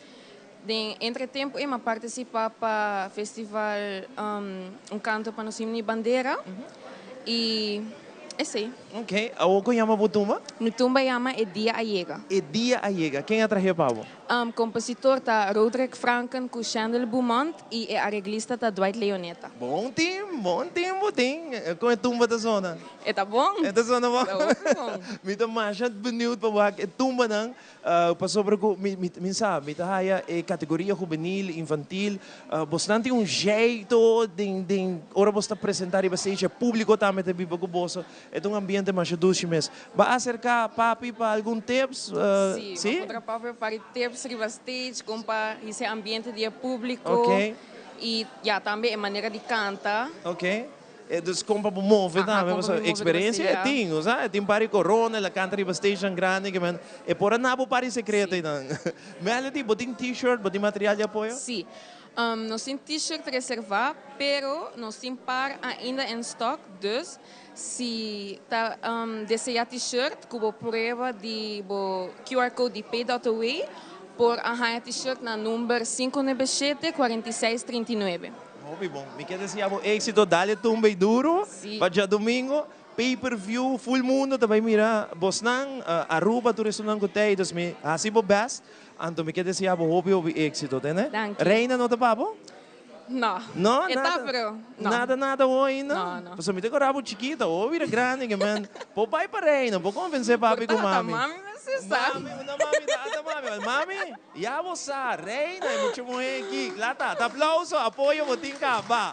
S6: den entre tempo ei mi a participa pa festival Un Canto pa Nos Himno y Bandera y esey.
S1: Ok, awor con yama bo tumba?
S6: Mi tumba yama E Dia A Yega.
S1: E Dia A Yega. Ken a trahe pa bo?
S6: Compositor ta Roderick Franken cu Chandel Beaumont y e areglista ta Dwight Leoneta.
S1: Bon team, bon team bo tin. Con e tumba ta sona?
S6: E ta bon.
S1: E ta sona bon?
S6: E ta hopi bon.
S1: Mi ta masha benieuwd pa wak e tumbanan. Pasobra ku mi mi sa, mi ta haya e kategoria hubenil, infantil, bosnan tin un jeito den den ora bos ta presentá riba stage, e públiko tambe ta biba ku boso, e ta un ambiente masha dushi mes. Ba aserká papi pa algun tips?
S6: Sí, bo puntra papi pa pari tips riba stage, kon pa hisa e ambiente di e públiko i ya tambe e manera di kanta.
S1: E dus kon pa bo move tambe, pasobra experiencia e tin, bo sa, e tin par di corona, el a canta riba stagenan grandi, ke men e por a na bo par di secreto einan. Melody, bo tin t-shirt, bo tin material di apoyo?
S6: Sí, nos tin t-shirt reserva, pero nos tin par ainda en stock, dus si ta desea t-shirt ku bo prueba di bo QR code di pay dot away por a haña t-shirt na number sinku nuebe shete, 46, 39.
S1: Hopi bon. Mi ke deseá bo éxito. Dale tumba y duro pa djadomingo. Pay per view, full mundo ta bai mira bosnan, Aruba tur esunnan ku t'ei. Dus mi hasi bo best. Anto mi ke deseá bo hopi hopi éxito, tende?
S6: Danki.
S1: Reina no ta pa bo?
S6: No.
S1: No?
S6: E ta pero no.
S1: Nada nada ho ainda?
S6: No, no.
S1: Pasobra mi ta kora bo chikito, ho bira grandi ke men. Bo bai pa reina, bo konvensé papi ku mami.
S6: Por ta, ta mami mester sa.
S1: Mami, no mami, ta mami. Mami? Ya bo sa, reina e mucha muhé aki. Kla ta. Ta aplauso, apoyo bo tin kaba.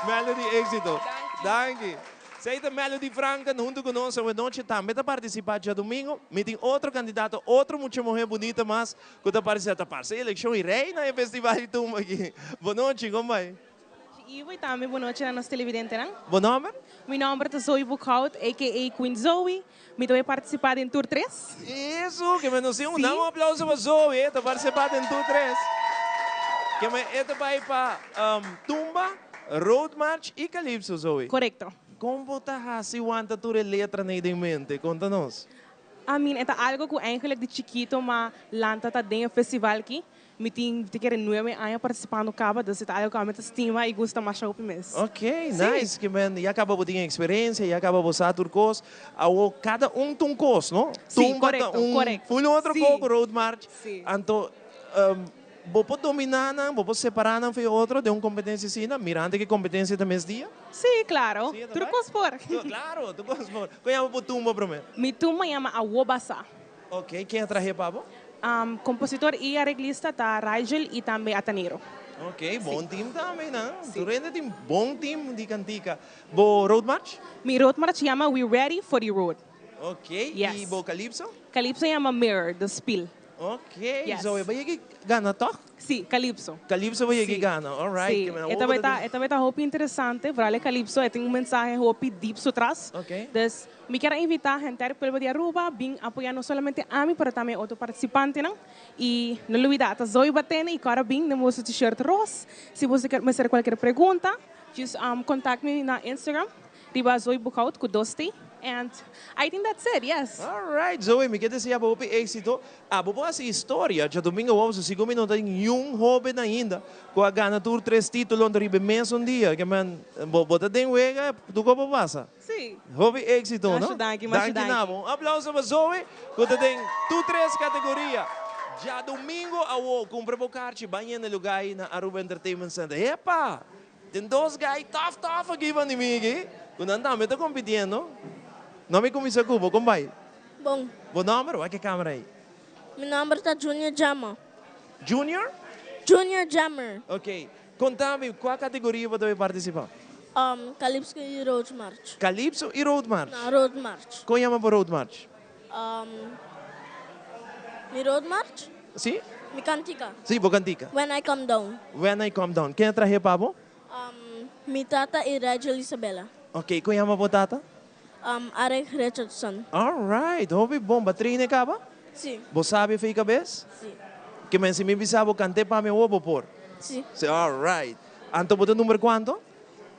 S1: Melody éxito. Danki. Esei ta Melody Franken huntu ku nos awenochi tambe ta partisipá djadumingu. Mi tin otro kandidato, otro mucha muhé bunita mas ku ta partisipá. Ta parse elekshon i reina e festival di tumba aki. Bonochi, kon bai?
S8: Nochi Ivo y tambe bo nochi na nos televidentenan.
S1: Bo nomber?
S8: Mi nomber ta Zoe Boekhout aka Queen Zoe. Mi ta bay participa den tur tres.
S1: Eso, ke me nos tin un dan un aplauso pa Zoe, e ta participa den tur tres. Ke me e ta bay pa Tumba, Road March y Calypso, Zoe.
S8: Corecto.
S1: Con bo ta haci wanta tur e letranan ey den mente? Conta nos.
S8: I mean, e ta algo cu eigenlijk di chikito m'a lanta ta den e festival aki. Mi tin te kere nuebe aña participando caba, dus e ta algo cu ami ta stima y gusta masha hopi mes.
S1: Ok, nice. Ke men ya caba bo tin experiencia, ya caba bo sa tur cos. Awo cada un ta un cos, no?
S8: Sí,
S1: Tumba ta
S8: corecto,
S1: un
S8: corecto.
S1: full un otro
S8: Sí.
S1: co cu road march.
S8: Sí.
S1: Anto, bo por domina nan, bo por separa nan for e otro den un competencia asina, mirante cu e competencia ta mes dia?
S8: Sí, claro.
S1: Sí, ta
S8: Tur
S1: bai?
S8: cos por.
S1: Claro, tur cos por. Con yama bo tumba prome?
S8: Mi tumba yama Awo Basa.
S1: Ok, ken a trahe pa bo?
S8: Compositor y areglista ta Rigel y tambe Atanero.
S1: Ok, bon team tambe nan. Tur hende tin bon team di cantica. Bo road march?
S8: Mi road march yama We Ready for the Road.
S1: Ok,
S8: Yes.
S1: y bo calypso?
S8: Calypso yama Mirror, the Spiel.
S1: Ok,
S8: Yes.
S1: so e bay yegi gana toch?
S8: Sí, Calypso.
S1: Calypso bay yegi
S8: Sí.
S1: gana, alright.
S8: Sí,
S1: Ke men
S8: e
S1: awor
S8: ta
S1: bo
S8: bay
S1: ta
S8: ta,
S1: tin
S8: e ta bay ta hopi interesante, vooral e Calypso, e tin un mensahe hopi diep su tras.
S1: Ok.
S8: Dus Mi kier a invita henter pueblo di Aruba bin apoya no solamente ami pero tambe e otro participantenan y no lubida ta Zoe Batene y Cora bin den boso t-shirt ros. Si boso kier mester cualkier pregunta just contact mi na Instagram riba Zoe Boekhout cu dos T and I think that's it yes.
S1: Alright Zoe mi kier desea bo hopi exito. Abo por haci historia djadomingo awor pasobra sigur mi no ta niun hoben ainda cu a gana tur tres titulo riba e mesun dia. Ke men bo ta den wega tur cos por pasa.
S8: Sí.
S1: Hopi éxito, no?
S8: Masha danki, masha
S1: Danki
S8: danki.
S1: na bo. Un aplauso pa Zoe ku ta den tur tres kategoria. Djadumingo awo, kumpra bo karchi, bai yenda e lugá ei na Aruba Entertainment Center. Epa! Tin dos gai tòf tòf aki van di mi aki, ku nan tambe ta kompitiendo. No mi kuminsá ku bo, kon bai?
S9: Bon.
S1: Bo nòmber? Wak e kamera ei.
S9: Mi nòmber ta Junior Jammer.
S1: Junior?
S9: Junior Jammer.
S1: Ok. Konta mi, kua kategoria bo ta bai partisipá?
S9: Um, Calypso i Road March.
S1: Calypso i Road March?
S9: No, Road March.
S1: Kon yama bo Road March?
S9: Um, mi Road March?
S1: Si?
S9: Mi kantika.
S1: Si, bo kantika.
S9: When I Come Down.
S1: When I Come Down. Ken a trahe pa bo?
S9: Um, mi tata i Rigel Isabella.
S1: Ok, kon yama bo tata?
S9: Um, Arek Richardson.
S1: Alright, hopi bon. Bo a train e kaba?
S9: Si.
S1: Bo sabi fei kabes?
S9: Si.
S1: Ke men si mi bisa bo kant'é pa mi awor bo por?
S9: Si.
S1: Si, alright. Anto bo ta number kuanto?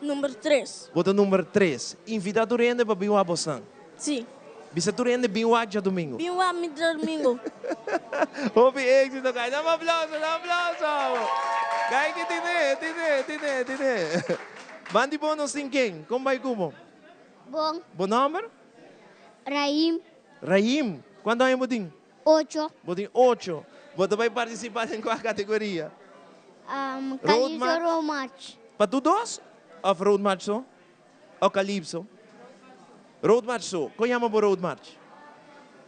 S9: Number tres.
S1: Bo ta number tres. Invita tur hende pa bin wak bosnan.
S9: Si.
S1: Bisa tur hende bin wak djadumingu.
S9: Bin wak mi djadumingu.
S1: Hopi éxito, Kai. Dame aplauso, dame aplauso. Kai ki tine, tine, tine, tine. Bandi bo nos tin ken? Kon bai ku bo?
S17: Bon.
S1: Bo nomber?
S17: Raim.
S1: Raim. Kuantu aña bo tin?
S17: Ocho.
S1: Bo tin ocho. Bo ta bai partisipá den kua kategoria?
S17: Um,
S1: Road
S17: Calypso
S1: March.
S17: Road March.
S1: Pa tur dos? Òf Road March so? Òf Calypso? Road March so. Kon yama bo Road March?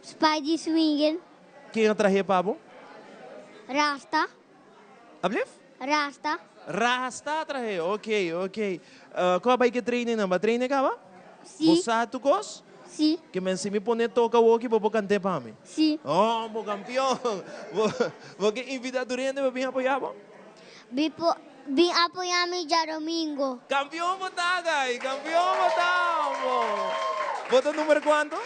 S17: Spidey Swingen.
S1: Ken a trahe pa bo?
S17: Rasta.
S1: Ablef?
S17: Rasta.
S1: Rasta trahe, ok, ok. Con a bay ke training nan? Ba trainen caba?
S17: Si.
S1: Bo sa tu cos?
S17: Si.
S1: Ke men si mi pone toca awoki bo por cant'e pa mi?
S17: Si.
S1: Oh, bo campeon! Bo, bo ke invita tur hende pa bin apoya bo?
S17: Bin po, bin apoya mi djadomingo.
S1: Campeon bo ta, guy! Campeon bo ta, bo! Bo ta number cuanto?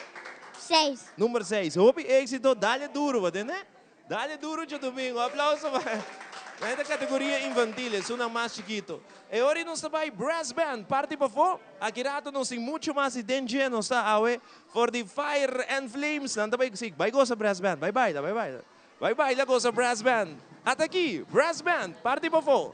S17: Seis.
S1: Number seis. Hopi exito, dale duro, bo tende? Dale duro djadomingo. Aplauso pa Nan e ta categoria infantil, esunnan mas chikito. E ora nos ta bay brass band parti pafó. Aki rato nos tin mucho mas di den dje. Nos ta awe for di Fire and Flames. Nan ta bay, si, bay gosa brass band. Bay baila, bay baila. Bay baila gosa brass band. Ata aki, brass band parti pafó.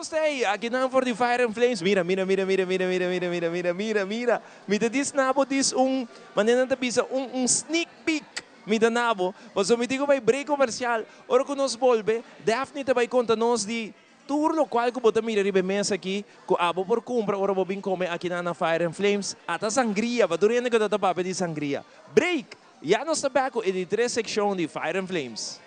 S1: nos t'ei akinan for di Fire and Flames. Mira, mira, mira, mira, mira, mira, mira, mira, mira, mira, mira. Mi ta dis na bo dis un, manera nan ta bisa, un un sneak peek mi ta na bo. Pasobra mi tin ku bai break komersial. Ora ku nos bolbe, Daphne ta bai konta nos di tur lokual ku bo ta mira riba e mesa aki ku abo por kumpra ora bo bin kome akinan na Fire and Flames. Ata sangria, pa tur hende ku ta ta papia di sangria. Break! Ya nos ta bek ku e di tres sekshon di Fire and Flames.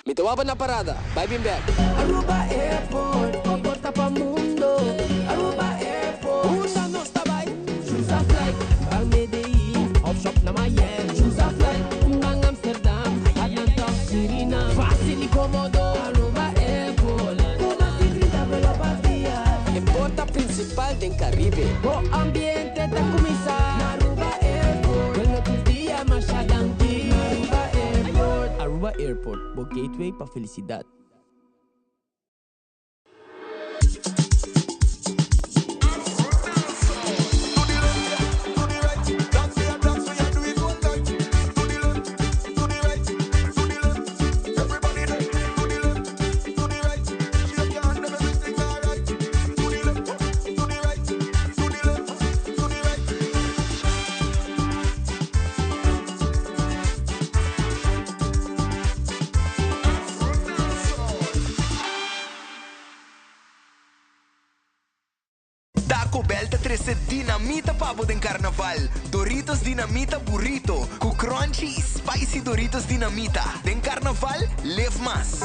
S10: Mi ta wak na parada, bai bin bek.
S4: Aruba Airport, bo porta pa mundo. Aruba Airport, unda nos ta bai? Choose a flight, ban Medellin of shop na Miami. Choose a flight, ban Amsterdam, Atlanta of Suriname. Facil y comodo, Aruba Airport. Cu mas di 30 vuelo pa dia.
S10: E porta principal den Caribe.
S4: Bo ambiente ta cuminsa na Aruba Airport. Bueno tur dia masha danki. Aruba Airport.
S11: Aruba Airport, bo gateway pa felicidad.
S13: Taco Bell ta trece dinamita pa bo den carnaval. Doritos Dinamita Burrito cu crunchy y spicy Doritos Dinamita. Den carnaval, live mas.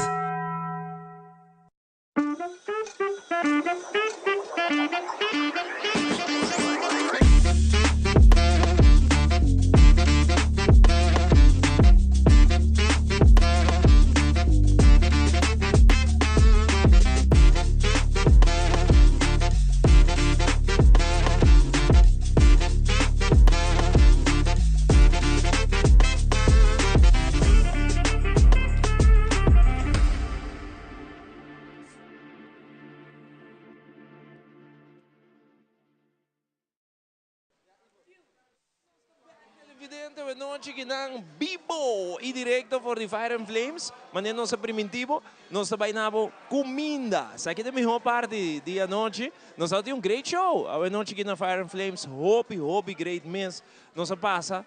S1: Televidente, buenochi kinan bibo y directo for di Fire and Flames. Manera nos a priminti bo, nos ta bay na bo cuminda. Esaki ta e miho parti di anochi. Nos a tin un great show awenochi aki na Fire and Flames. Hopi, hopi great mes. Nos a pasa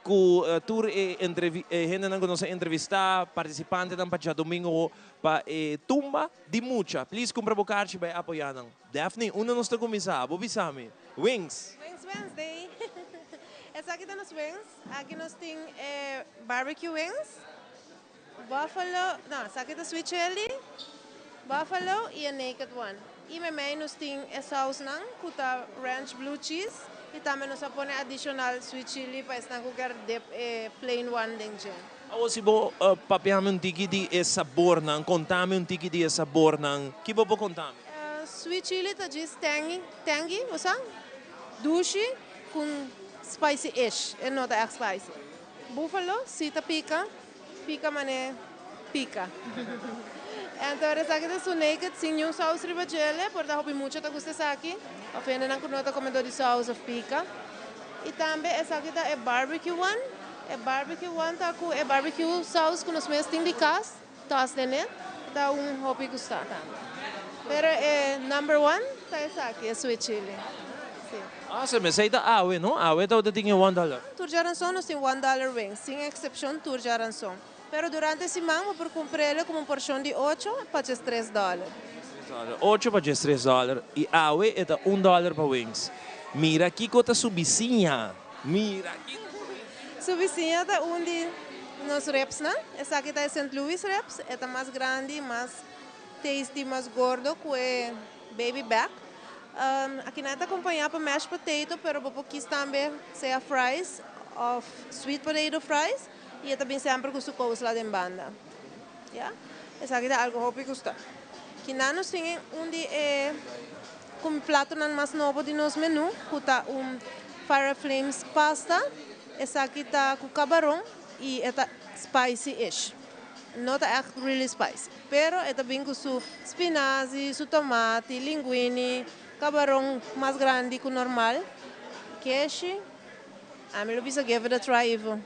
S1: cu tur e hendenan cu nos a entrevista, participantenan pa djadomingo pa e tumba di mucha. Please cumpra bo carchi bay apoya nan. Daphne, unda nos ta cuminsa? Bo bisa mi. Wings.
S2: Wings Wednesday. Esaki ta nos wings. Aki nos tin e barbecue wings, buffalo, no, esaki ta sweet chili, buffalo y e naked one. Y memey nos tin e sausnan cu ta ranch blue cheese y tambe nos a pone adicional sweet chili pa esnan cu kier dip e plain one den dje.
S1: Awor si bo papia mi un tiki di e sabornan, conta mi un tiki di e sabornan, ki bo por conta mi?
S2: Sweet chili ta djis tangy, tangy, bo sa? Dushi cu spicy-ish, e no ta echt spicy. Buffalo si ta pica, pica mane pica. Anto esaki ta su naked sin niun saus riba djele, por ta hopi mucha ta gusta esaki, of hendenan cu no ta comedor di saus of pica. Y tambe esaki ta e barbecue one, e barbecue one ta cu e barbecue saus cu nos mes tin di cas, toss den e, ta un hopi gusta tambe. Pero e number one ta esaki, e sweet chili. Si.
S1: Awesome, esey ta awe no? Awe ta tin e one dollar.
S2: Tur djaranson nos tin one dollar wings, sin excepcion tur djaranson. Pero durante siman bo por cumprele como un porcion di ocho pa djes tres dollar.
S1: Ocho pa djes tres dollar y awe e ta un dollar pa wings. Mira kico ta su bisiña. Mira kico ta su bisiña.
S2: Su bisiña ta un di nos ribsnan. Esaki ta e Sint Louis ribs. E ta mas grandi, mas tasty, mas gordo cu e baby back. Akinan e ta acompaña pa mashed potato pero bo por kies tambe sea fries of sweet potato fries. Y e ta bin semper cu su cousla den banda. Ya. Esaki ta algo hopi gusta. Kinan nos tin un di e platonan mas nobo di nos menu, cu ta un Fire Flames pasta. Esaki ta cu cabaron y e ta spicy-ish. No ta echt really spicy, pero e ta bin cu su spinazi, su tomati, linguini. Cabaron mas grandi cu normal. Keshi, ami lo bisa give it a try Ivo.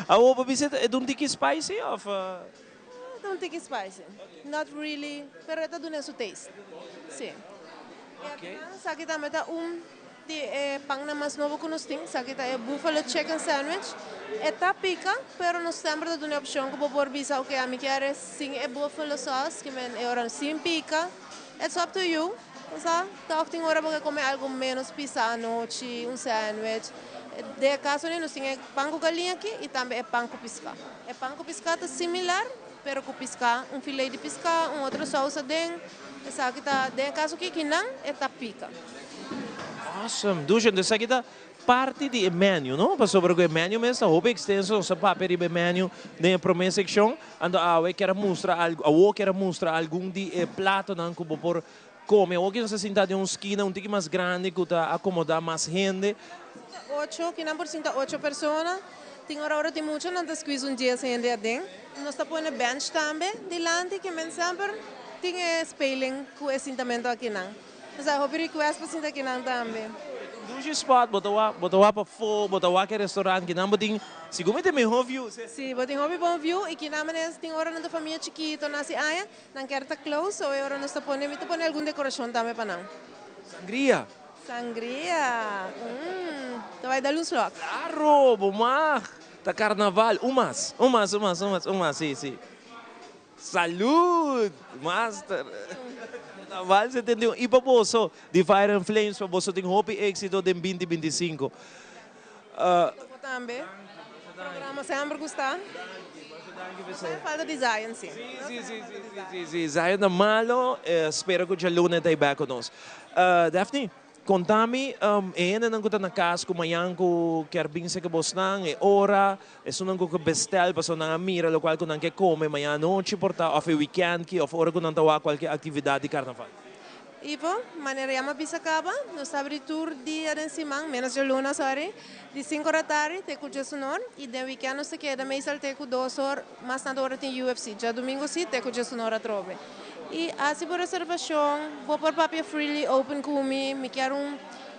S1: Awor bo bisa e ta un tiki spicy of?
S2: E ta un tiki spicy. Not really, pero e ta duna su taste. Si.
S1: Ok.
S2: Esaki tambe ta un Di e pannan mas nobo ku nos tin, esaki ta e Buffalo Chicken Sandwich. E ta pika, pero nos semper ta duna e opshon ku bo por bisa, ok, ami kier e sin e buffalo sauce, ki men e ora sin pika. It's up to you, bo sa. Tòg tin ora bo ke kome algu ménos pisa anochi, un sandwich. Den e kaso ni nos tin e pan ku galiña aki i tambe e pan ku piská. E pan ku piská ta similar, pero ku piská, un filé di piská, un otro saus aden. Esaki ta, den e kaso aki, kinan e ta pika.
S1: Awesome! Dushi, entonces esaki ta parti di e menu, no? Pasobra ku e menu mes ta hopi ekstenso, nos a papia riba e menu den e prome sekshon, anto awe kier a mustra algu, awor kier a mustra algun di e platonan ku bo por kome. Awor ki nos ta sinta den un skina un tiki mas grandi ku ta akomoda mas hende.
S2: Ocho, kinan por sinta ocho persona. Tin ora ora tin mucha nan ta squeeze un dies hende aden. Nos ta pone bench tambe dilanti ke men semper tin e speling ku e sintamento akinan. Nos a hopi request pa sinta akinan tambe.
S1: Dushi spot, bo ta wak, bo ta wak pafó, bo ta wak e restaurant kinan bo tin sigur mi tin mihó view.
S2: Si, bo tin hopi bon view i kinan manera tin ora nan ta famia chikito nasi aña nan kier ta close so e ora nos ta pone mi ta pone algun decoracion tambe pa nan.
S1: Sangria.
S2: Sangria, umm, ta bai dal un slok.
S1: Claro, bo mag. Ta carnaval. Un mas, un mas, un mas, un mas, un mas, si, si. Salud! Master. Carnaval 71. Y pa boso di Fire and Flames, pa boso tin hopi exito den binti 25.
S2: Bo tambe. Programa semper gusta. Nos falta di Zion si.
S1: Si, si, si, si, si. Zion ta malo. Spera cu djaluna e ta bek cu nos. Daphne, konta mi e hendenan ku ta na kas ku mañan ku kier bin seka bosnan, e ora, esunnan ku ke bestel pasobra nan a mira lokual ku nan ke kome mañan anochi por ta òf e wikènt ki òf ora ku nan ta wak kualke aktividat di karnaval.
S2: Ivo, manera ya mi a bisa kaba, nos ta abri tur dia den siman, menos djaluna, sorry, di sinku ora tardi te ku djesunor i den wikènt nos ta keda meestal te ku dos or, mas tantu ora tin UFC, djadumingu si te ku djesunor atrobe. I hasi bo reservacion, bo por papia freely open cu mi, mi kier un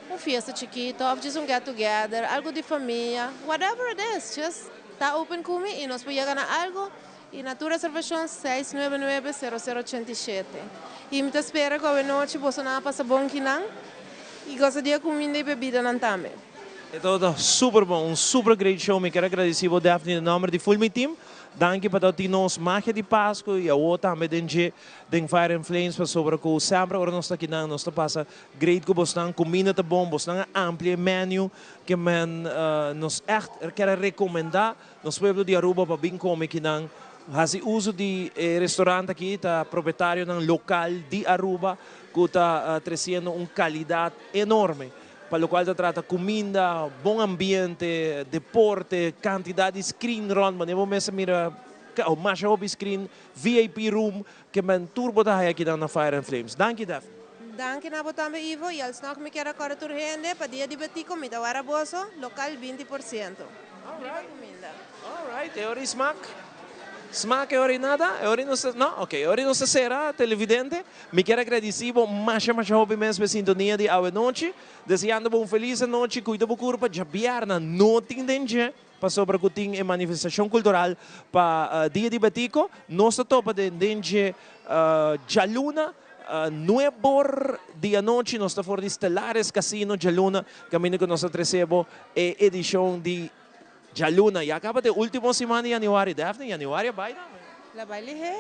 S2: un fiesta chikito of just un get together, algo di famia, whatever it is, just ta open cu mi y nos por yega na algo y na tur reservacion seis nuebe nuebe sero sero ochenta i shete. Y mi ta spera cu awenochi bosonan a pasa bon kinan y gosa di e cuminda y bebidanan tambe.
S1: E tabata super bon, un super great show, mi kier a gradeci bo Daphne den nomber di full mi team. Danki pa ta tin nos magia di Pascu y awo tambe den dje den Fire and Flames pasobra cu semper ora nos ta akinan nos ta pasa great cu bosnan, cuminda ta bon, bosnan a amplia e menu ke men nos echt kier a recomenda nos pueblo di Aruba pa bin come akinan. Haci uso di e restaurant aki ta propietarionan local di Aruba cu ta treciendo un calidad enorme. Pa lokual ta trata kuminda, bon ambiente, deporte, kantidat di screen rònt, manera bo mes a mira masha hopi screen, VIP room, ke men tur bo ta haya akinan na Fire and Flames. Danki Daphne.
S2: Danki na bo tambe Ivo y alsnog mi kier a kòrda tur hende pa dia di Betico mi ta wara boso lokal 20%. Riba kuminda.
S1: Alright, e ora i smak. Smak e ora i nada? E ora i nos ta, no? Ok, e ora i nos ta sera, televidente. Mi kier a gradisí bo masha masha hopi mes pa e sintonia di awe nochi. Deseando bo un felis anochi, kuida bo kurpa, djabièrna no tin den dje pasobra ku tin e manifestashon kultural pa Dia di Betico. Nos ta topa den den dje djaluna nuebor di anochi. Nos ta for di Stellaris Casino djaluna kaminda ku nos ta trese bo e edishon di Djaluna, ya kaba ta e ultimo siman di januari. Daphne, januari a bai tambe?
S2: La bai lihé.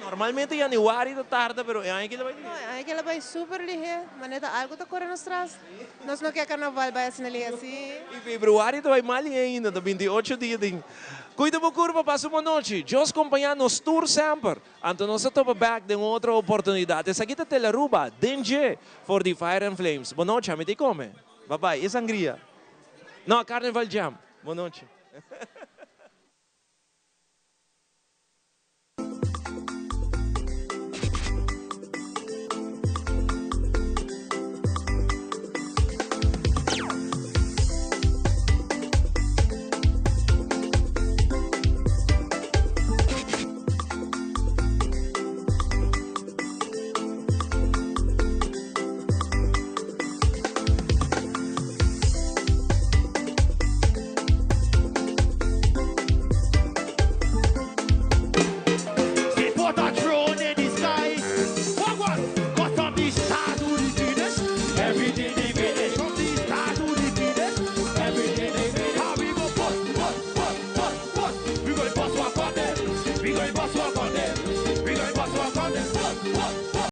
S1: Normalmente januari ta tarda, pero e aña aki la bai lihé.
S2: No, e aña aki la bai super lihé. Manera ta algo ta kore nos tras. Nos no ke karnaval bai asina lihé si.
S1: I februari ta bai mas lihé ainda, ta 28 dia tin. Kuida bo kurpa, pasa un bon nochi. Dios kompañá nos tur semper. Anto nos ta topa bèk den un otro oportunidat. Esaki ta Telaruba, den dje, for di Fire and Flames. Bon nochi, ami ta i kome. Bye bye. E sangria. No, Carnival Jam. Bon nochi.